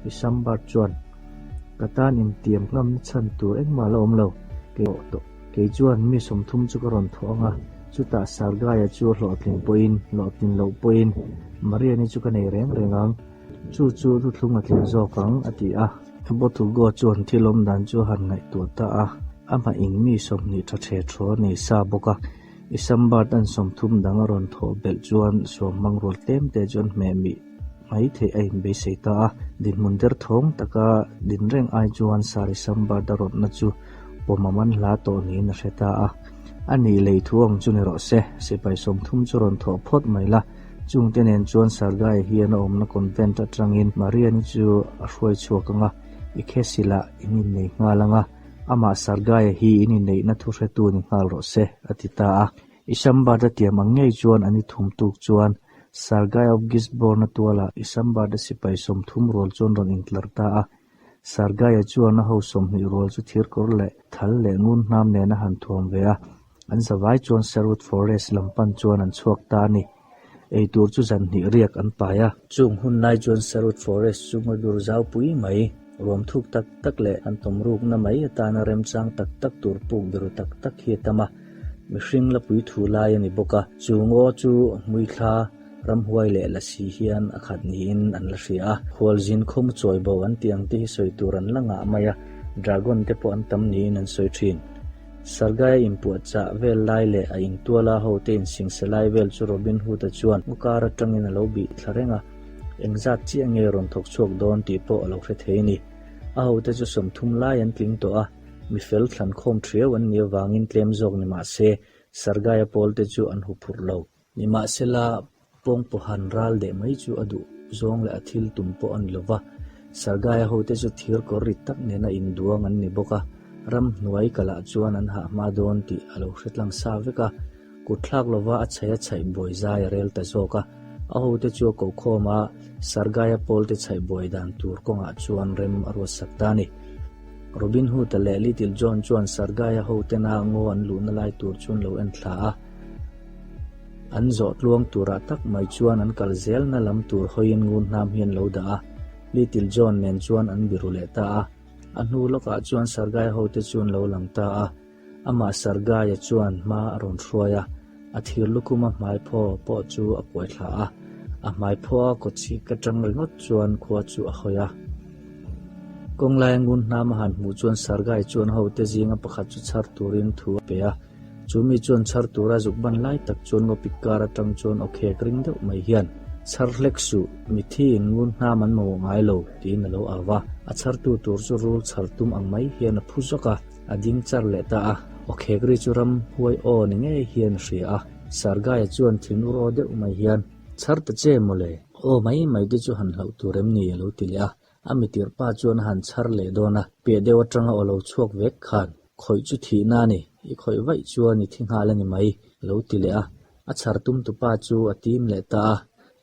Isambard chuan, Ka tan intiam ngamna chhan tur engmah la awm lo, kei pawh tawh. Kei chuan mi 30 chu ka rawn thawh ang a, chutah Sargaia chu a hlawhtlin pawhin, hlawhtlin loh pawhin Mariani chu ka nei reng reng ang. Chu chu thuthlung a tling zawk ang, a ti a. Bothugo chuan thil awm dan chu a han ngaihtuah ta a, amah in mi 20 tha ṭhe thu a nei sa bawk a. Isambard an 30 dang a rawn thawh belh chuan suam hmang rual tlem te chuan hmeh mih mai theih a inbeisei ta a. Dinhmun derthawng taka din reng ai chuan Sir Isambard a rawtna chu pawm a man hla tawh niin a hre ta a. A nih lei thu ang chu ni rawh se, sipai 30 chu rawn thawh phawt mai la. Chungte nen chuan Sergei hian a awmna convent atangin Mariani chu a hruai chhuak ang a, i khesilah in innei nghal ang a, amah Sergei hi in inneihna thu hretu ni nghal rawh se, a ti ta a. Isambard a tiam ang ngei chuan an i thum tuk chuan Sergei of Gisborne-a tualah Isambard-a sipai 30 rual chuan rawn intlar ta a. Sergei-a chuan a ho 20 rual chu thirkawr leh thal leh ngun hnam nen a han thuam ve a. An zavai chuan Sherwood Forest lam pan chuan an chhuak ta a ni. Eitur chu zan hnih riak an pai a. Chung hun lai chuan Sherwood Forest chu ngadur zau pui mai, ruam thuk tak tak leh an tawm rukna mai atana remchang tak tak tur puk biru tak tak hi a tam a. Mihring la pui thu lai a ni bawk a. Chu ngaw chu hmuithla, ramhuai leh lasi hian a khat niin an la hria a. Khualzin khawmu chawi bo an tih ang te hi sawi tur an la ngah mai a, dragon te pawh an tam niin an sawi thin. Sargai a inpuahchah vel lai leh a intuala hote insingse lai vel chu Robin Hood-a chuan ngawkar atangin a lo bih thla reng a, engzat chiah nge rawn thawk chhuak dawn tih pawh a lo hre thei a ni. A hote chu 30 lai an tling tawh a, mi fel thlankhawm thiau an nih avangin tlem zawk ni mah se, Sargaia pawlte chu an huphurh lo. Nimahsela, pawngpawhan ral deh mai chu a duh zawng leh a thil tum pawh a ni lo va. Sargaia hote chu thir kawr rit tak nena induang an ni bawk a, ramhnuai kalah chuan an hah hma dawn tih a lo hre tlang sa vek a. Kut thlak lova a chhaih a chhaih buai zai a rel ta zawk a. A hote chu a kokhawm a, Sargaia pawlte chhaih buai dan tur kawngah chuan rem a ruatsak ta a ni. Robin Hood-a leh Little John chuan Sargaia hotena ngaw an luhna lai tur chu an lo en thla a. An zawh tluang turah tak mai chuan an kal zelna lam tur hawiin ngun hnam hi an lo dah a, Little John nen chuan an biru leh ta a. A hnu lawkah chuan Sargai hote chu an lo lang ta a, amah Sargaia chuan hma a rawn hruai a, a thir lukhuma hmaiphaw pawh chu a kuai thla a, a hmaiphaw a kawchhik atang ringawt chuan khua chu a hawi a. Kawnglaia ngun hnam a han hmuh chuan Sargai chuan hote zinga pakhat chu chhar turin thu a pe a. Chu mi chuan chhar tura zuk ban lai tak chuan ngawpik kar atang chuan aw khek ring deuh mai hian, Chhar hlek suh, mithi in ngun hnam an mamawh ngai lo, tiin a lo au va. A chhartu tur chu rul chhar tum ang mai hian a phu zawk a, a ding char leh ta a. Aw khek ri chu ram huai aw ni ngei hian a hria a. Sargaia chuan thinur aw deuh mai hian, Chhar ta che mawle, aw mai mai te chu han hlauh tur em ni? a lo ti leh a. A mitirh pa chuan a han chhar leh dawn a, piah deuh atanga aw lo chhuak vek khan, Khawih chu thihna a ni, i khawih vaih chuan i thi nghal a ni mai, a lo ti leh a. A chhar tum tupa chu a tim leh ta a,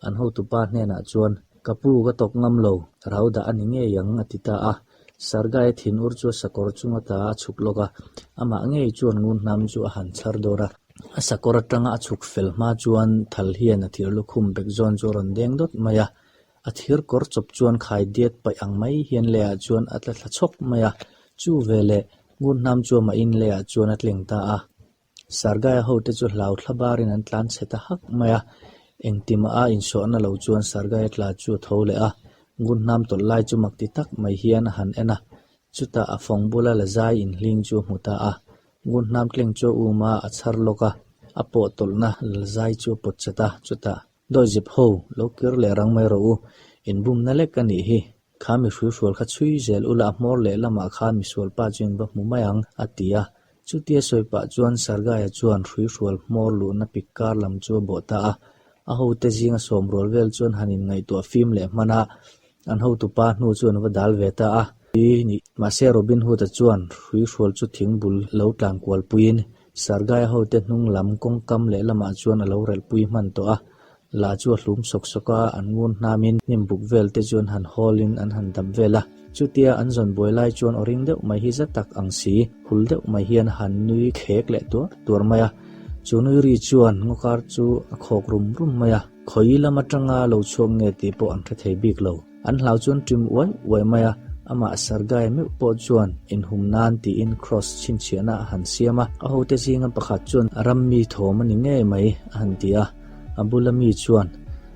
an hotupa hnenah chuan, Ka pu, ka tawk ngam lo, rau dah a ni ngei ang, a ti ta a. Sargai a thinur chu a sakawr chunga ta a chhuk lawk a, amah ngei chuan ngun hnam chu a han chhar dawr a. A sakawr atanga a chhuk fel hma chuan thal hian a thir lukhum bek zawn chu a rawn deng dawt mai a, A thir kawr chawp chuan khai diat paih ang mai hian leiah chuan a tla thla chhawk mai a, chu veleh ngun hnam chu amah in leiah chuan a tleng ta a. Sargaia hote chu hlau thla barin an tlan chhe ta hak mai a, engtimah a insuahna lo chuan Sargaia tla chu a tho leh a, ngun hnam tawlh lai chu mak ti tak mai hian a han en a, chutah a fawng bula la zai inhling chu a hmu ta a, Ngun hnam tleng chu a um a, a chhar lawk a, a pawh tawlhna la zai chu a pawt chat a, chutah Dawihzep ho, lo kir leh rang mai rawh u, inbumna lek a nih hi. Kha mi hruihrual kha chhui zel ula a hmawr leh lamah khan misual pa chu in va hmu mai ang, a ti a. Chutia sawi pah chuan Sargaia chuan hruihrual hmawr luhna pik kar lam chu a bawh ta a. A hote zinga sawmrual vel chuan han inngaihtuah fim leh hman a, an hotupa hnu chu an va dal ve ta a. Mahse Robin Hood-a chuan hruihrual chu thing bul lo tlan kual puiin Sargaia hote hnung lam kawngkam leh lamah chuan a lo relhpui hman tawh a. La chu a hlum sawk sawk a, an ngun hnamin hnim buk vel te chu an han hawlin an han dap vel a. Chutia an zawn buai lai chuan aw ring deuh mai hi za tak ang si, hul deuh mai hian a han nui khek leh tuar tuar mai a. Chu nui ri chuan ngawkar chu a khawk rum rum mai a, khawi lam atanga lo chhuak nge tih pawh an hre thei bik lo. An hlau chuan ṭim uai uai mai a, amah Sergei meuh pawh chuan inhum nan tiin kraws chhinchhiahna a han siam a, a hote zinga pakhat chuan ram mi thawm a ni ngei mai a han ti a, a bula mi chuan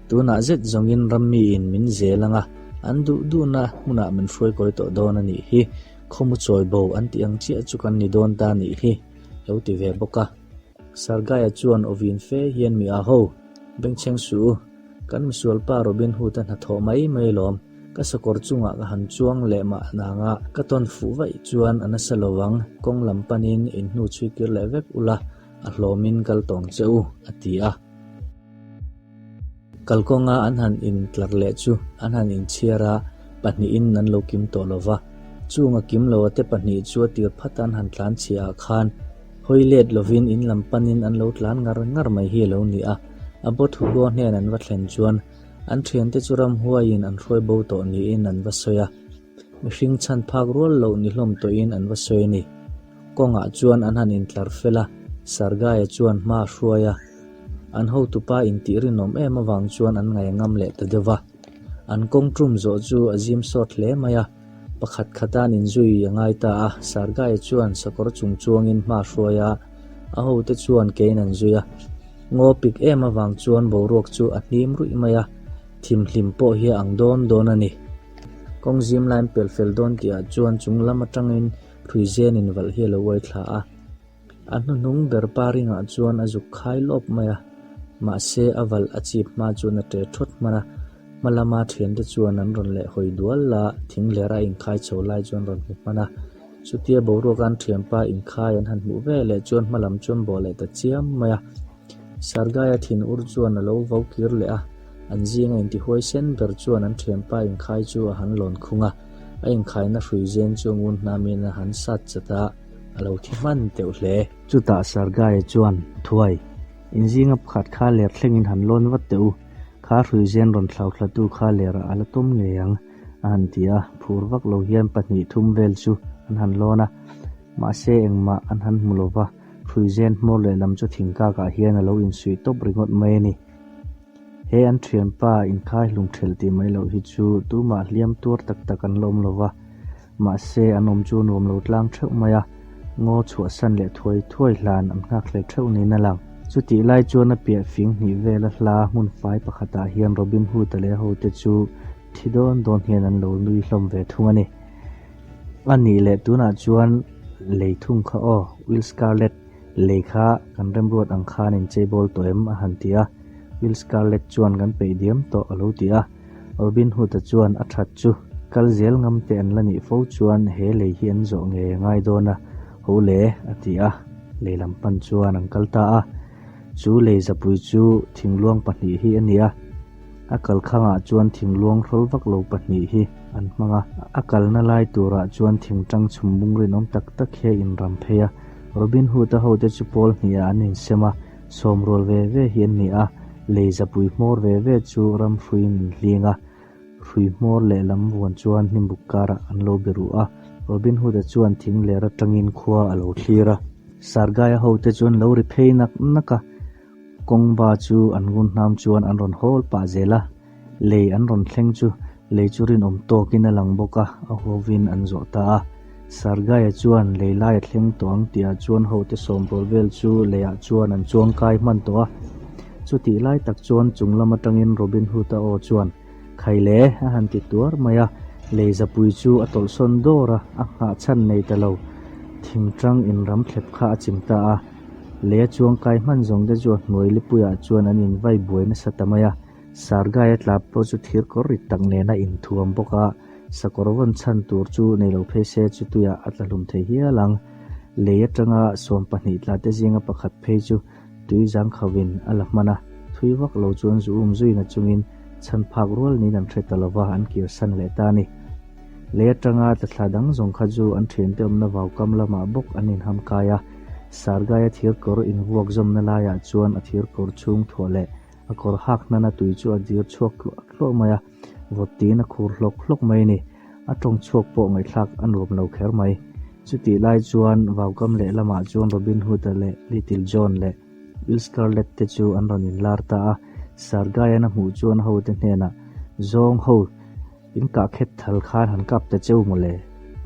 tunah zet zawngin ram miin min zel ang a, an duh duhna hmunah min hruai kawi tawh dawn a nih hi, khawmu chawi bo an tih ang chiah chu kan ni dawn ta a nih hi, lo ti ve bawk a. Sergei-a chuan aw vin fe hian mi a ho, Bengchheng suh u, kan misualpa Robin Hood-a hnathawh mai mai lawm, ka sakawr chungah ka han chuang leh mah nanga ka tawn fuh vaih chuan a nasa lo ang, kawng lam panin in hnu chhui kir leh vek ula, a hlawmin kal tawng che u, a ti a. Kalkawnga an han intlar leh chu an han inchhiar a, pahnihin an lo kim tawh lo va. Chunga kim lo ate pahnih chu a tir phat an han tlan chhiah ah khan hawi let lovin in lam panin an lo tlan ngar ngar mai hi a lo ni a. A bawt Hugo hnen an va thlen chuan an thiante chu ramhuaiin an hruai bo tawh niin an va sawi a. Mihring chhan phak rual loh ni hlawm tawhin an va sawi a ni. Kawngah chuan an han intlar fel a, Sergei-a chuan hma a hruai a. An hotupa intih rinawm em avang chuan an ngaih ngam leh ta deuh va. An kawng tum zawh chu a zim sawt hle mai a, pakhat khata an inzui a ngai ta a. Sergei-a chuan sakawr chung chuangin hma a hruai a, a hote chuan kein an zui a. Ngaw pik em avang chuan boruak chu a hnim ruih mai a, thimhlim pawh hi a ang dawn dawn a ni. Kawng zim lain pel fel dawn tihah chuan chung lam atangin Hruizen invalh hi a lo uai thla a. A hnuhnung ber pa ringah chuan a zuk khai lawp mai a, mahse a valh a chip hma chuan a ṭe ṭhawt hman a. Hma lama ṭhiante chuan an rawn leh hawi dual a, thing lera inkhai chho lai chuan rawn hmu hman a. Chutia boruaka an ṭhianpa inkhai an han hmuh ve leh chuan hma lam chuan bawh leh ta chiam mai a. Sergei-a thin ur chuan a lo vo kir leh a, an zinga intihuai sen ber chuan an thianpa inkhai chu a han lawn khung a, a inkhaina hrui zen chu ngun hnamin a han sat chat a, a lo thi hman teuh hle. Chutah Sergei-a chuan, Thuai, in zinga pakhat kha ler thlengin han lawn vat teh u, kha hrui zen rawn thlauthlatu kha lerah a la tawm ngei ang, a han ti a, phur vak lo hian pahnih thum vel chu an han lawn a, mahse engmah an han hmu lo va. Hruizen hmawr lehlam chu thingkakah hian a lo insuih tawp ringawt mai a ni. He an thianpa inkhai hlum thelh tih mai loh hi chu tumah hliam tuar tak tak an la awm lo va, mahse an awm chu nuam lo tlang theuh mai a, ngaw chhuahsan leh thuai thuai hlan an nghak hlel theuh niin a lang. Chutih lai chuan a piah fing hnih vela hla hmun fai pakhatah hian Robin Hood-a leh a hote chu thi dawn dawn hian an lo nui hlawm ve thung a ni. A nih leh tunah chuan lei thung kha aw, Will Scarlet, lei kha kan remruat ang khan in cheibawl tawh em? a han ti a. Will Scarlet chuan kan peih diam tawh a lo ti a. Robin Hood-a chuan a that chu kal zel ngam te an la nih fo chuan he lei hi an zawh ngei a ngai dawn a, ho le a ti a. Lei lam pan chuan an kal ta a. Chu lei zapui chu thingluang pahnih hi a ni a. A kalkhangah chuan thingluang hrawl vak lo pahnih hi an hmang a, a kalna lai turah chuan thingtang chhum bung rinawm tak tak hi a inram phei a. Robin Hood-a hote chu pawl hnihah an insem a, sawmrual ve ve hi an ni a, lei zapui hmawr ve ve chu ram hruiin an hling a, hrui hmawr lehlam vuan chuan hnimbuk karah an lo be ruh a. Robin Hood-a chuan thing ler atangin khua a lo thlir a. Sargai-a hote chu an lo ri phei nak nak a. Kawngba chu an ngun hnam chuan an rawn hawl pah zel a, lei an rawn thleng chu lei chu rinawm tawkin a lang bawk a, a huavin an zawh ta a. Sergei-a chuan lei lai a thleng tawh ang tihah chuan hote sawmrawl vel chu leiah chuan an chuang kai hman tawh a. Chutih lai tak chuan chung lam atangin Robin Hood-a aw chuan, Khai le! a han ti tuar mai a, lei zapui chu a tawlhsawn dawr a, a nghah chhan nei ta lo. Thingtang inram thlep kha a chim ta a. Lei a chuang kai hman zawng te chu a hnuai lipuiah chuan an invai buai nasa ta mai a, Sargai a tla pawh chu thir kawr rit tak nen a inthuam bawk a, sakawr vawn chhan tur chu nei lo phei se chu tuiah a tla hlum thei hial ang. Lei atanga 12 tla te zinga pakhat phei chu tui zangkhauhin a la hman a, thui vak lo chuan zu um zui na chungin chhan phak rual niin an hre ta lova an kir san leh ta a ni. Lei atanga tla thla dang zawng kha chu an thiante awmna vaukam lamah bawk an inham kai a, Sargai-a thir kawr invuak zawmna laiah chuan a thir kawr chhung thuah leh A kawr hak hnana tui chu a dir chhuak tluah tluah mai a, vawt tiin a khur hlawk hlawk mai a ni. A tawng chhuak pawh ngaihthlak a nuam lo kher mai. Chutih lai chuan vaukam lehlamah chuan Robin Hood-a leh Little John leh Will Scarlet te chu an rawn inlar ta a. Sir Guy-an a hmuh chuan a hote hnenah, Zawng ho, in kah khet thal khan han kap ta cheu mawle.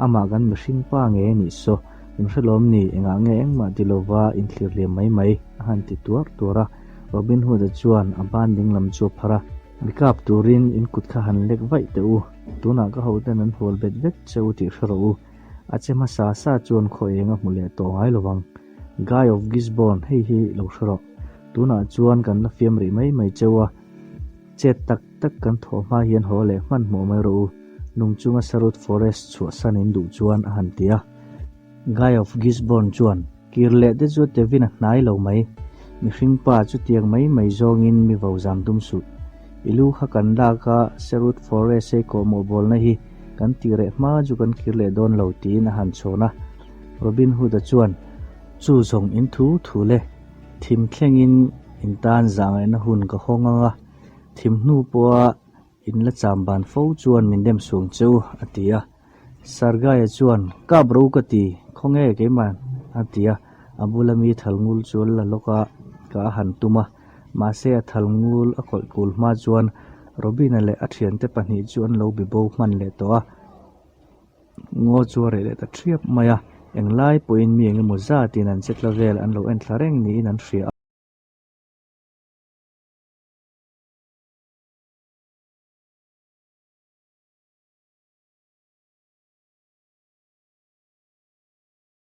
Amah kan mihring pa nge anih saw, in hre lawm ni, engah nge engmah ti lova in thlir liam mai mai, a han ti tuar tuar a. Robin Hood-a chuan a ban dinglam chu a phar a. Mi kap turin in kut kha han lek vaih teh u, tunah ka hoten an hual bet vek che u tih hre rawh u. A che hmasa sa chuan khaw eng a hmu leh tawh ngai lo vang. Guy of Gisborne, hei hi lo hre rawh. Tunah chuan kan la fiam rih mai mai cheu a, chet tak tak kan thawh hma hian haw leh hmanhmawh mai rawh u, nung chunga Sherwood Forest chhuahsan in duh chuan a han ti a. Guy of Gisborne chuan, Kir leh te chu Tevin a hnai lo mai. Mihring pa chutiang mai mai zawngin mi vo zam tum suh. I lu kha kan lak a, Sherwood Forest ei kawhmawh bawlna hi kan tih reh hma chu kan kir leh dawn lo tiin a han chhawn a. Robin Hood-a chuan, Chu zawng in thu thu le, thim thlengin in tan zahngaihna hun ka hawng ang a, thim hnu pawha in la cham ban fo chuan min dem suang che u, a ti a. Sargaia chuan, Kap ro ka ti, khawnge keimah? a ti a. A bula mi thal ngul chu a la lawk a, ka a han tum a. Mahse a thal ngul a kawlh kul hma chuan Robin-a leh a thiante pahnih chu an lo bibo hman leh tawh a. Ngaw chu a reh leh ta thiap mai a, englai pawhin mi engemaw zatin an che tla vel an lo en thla reng niin an hria a.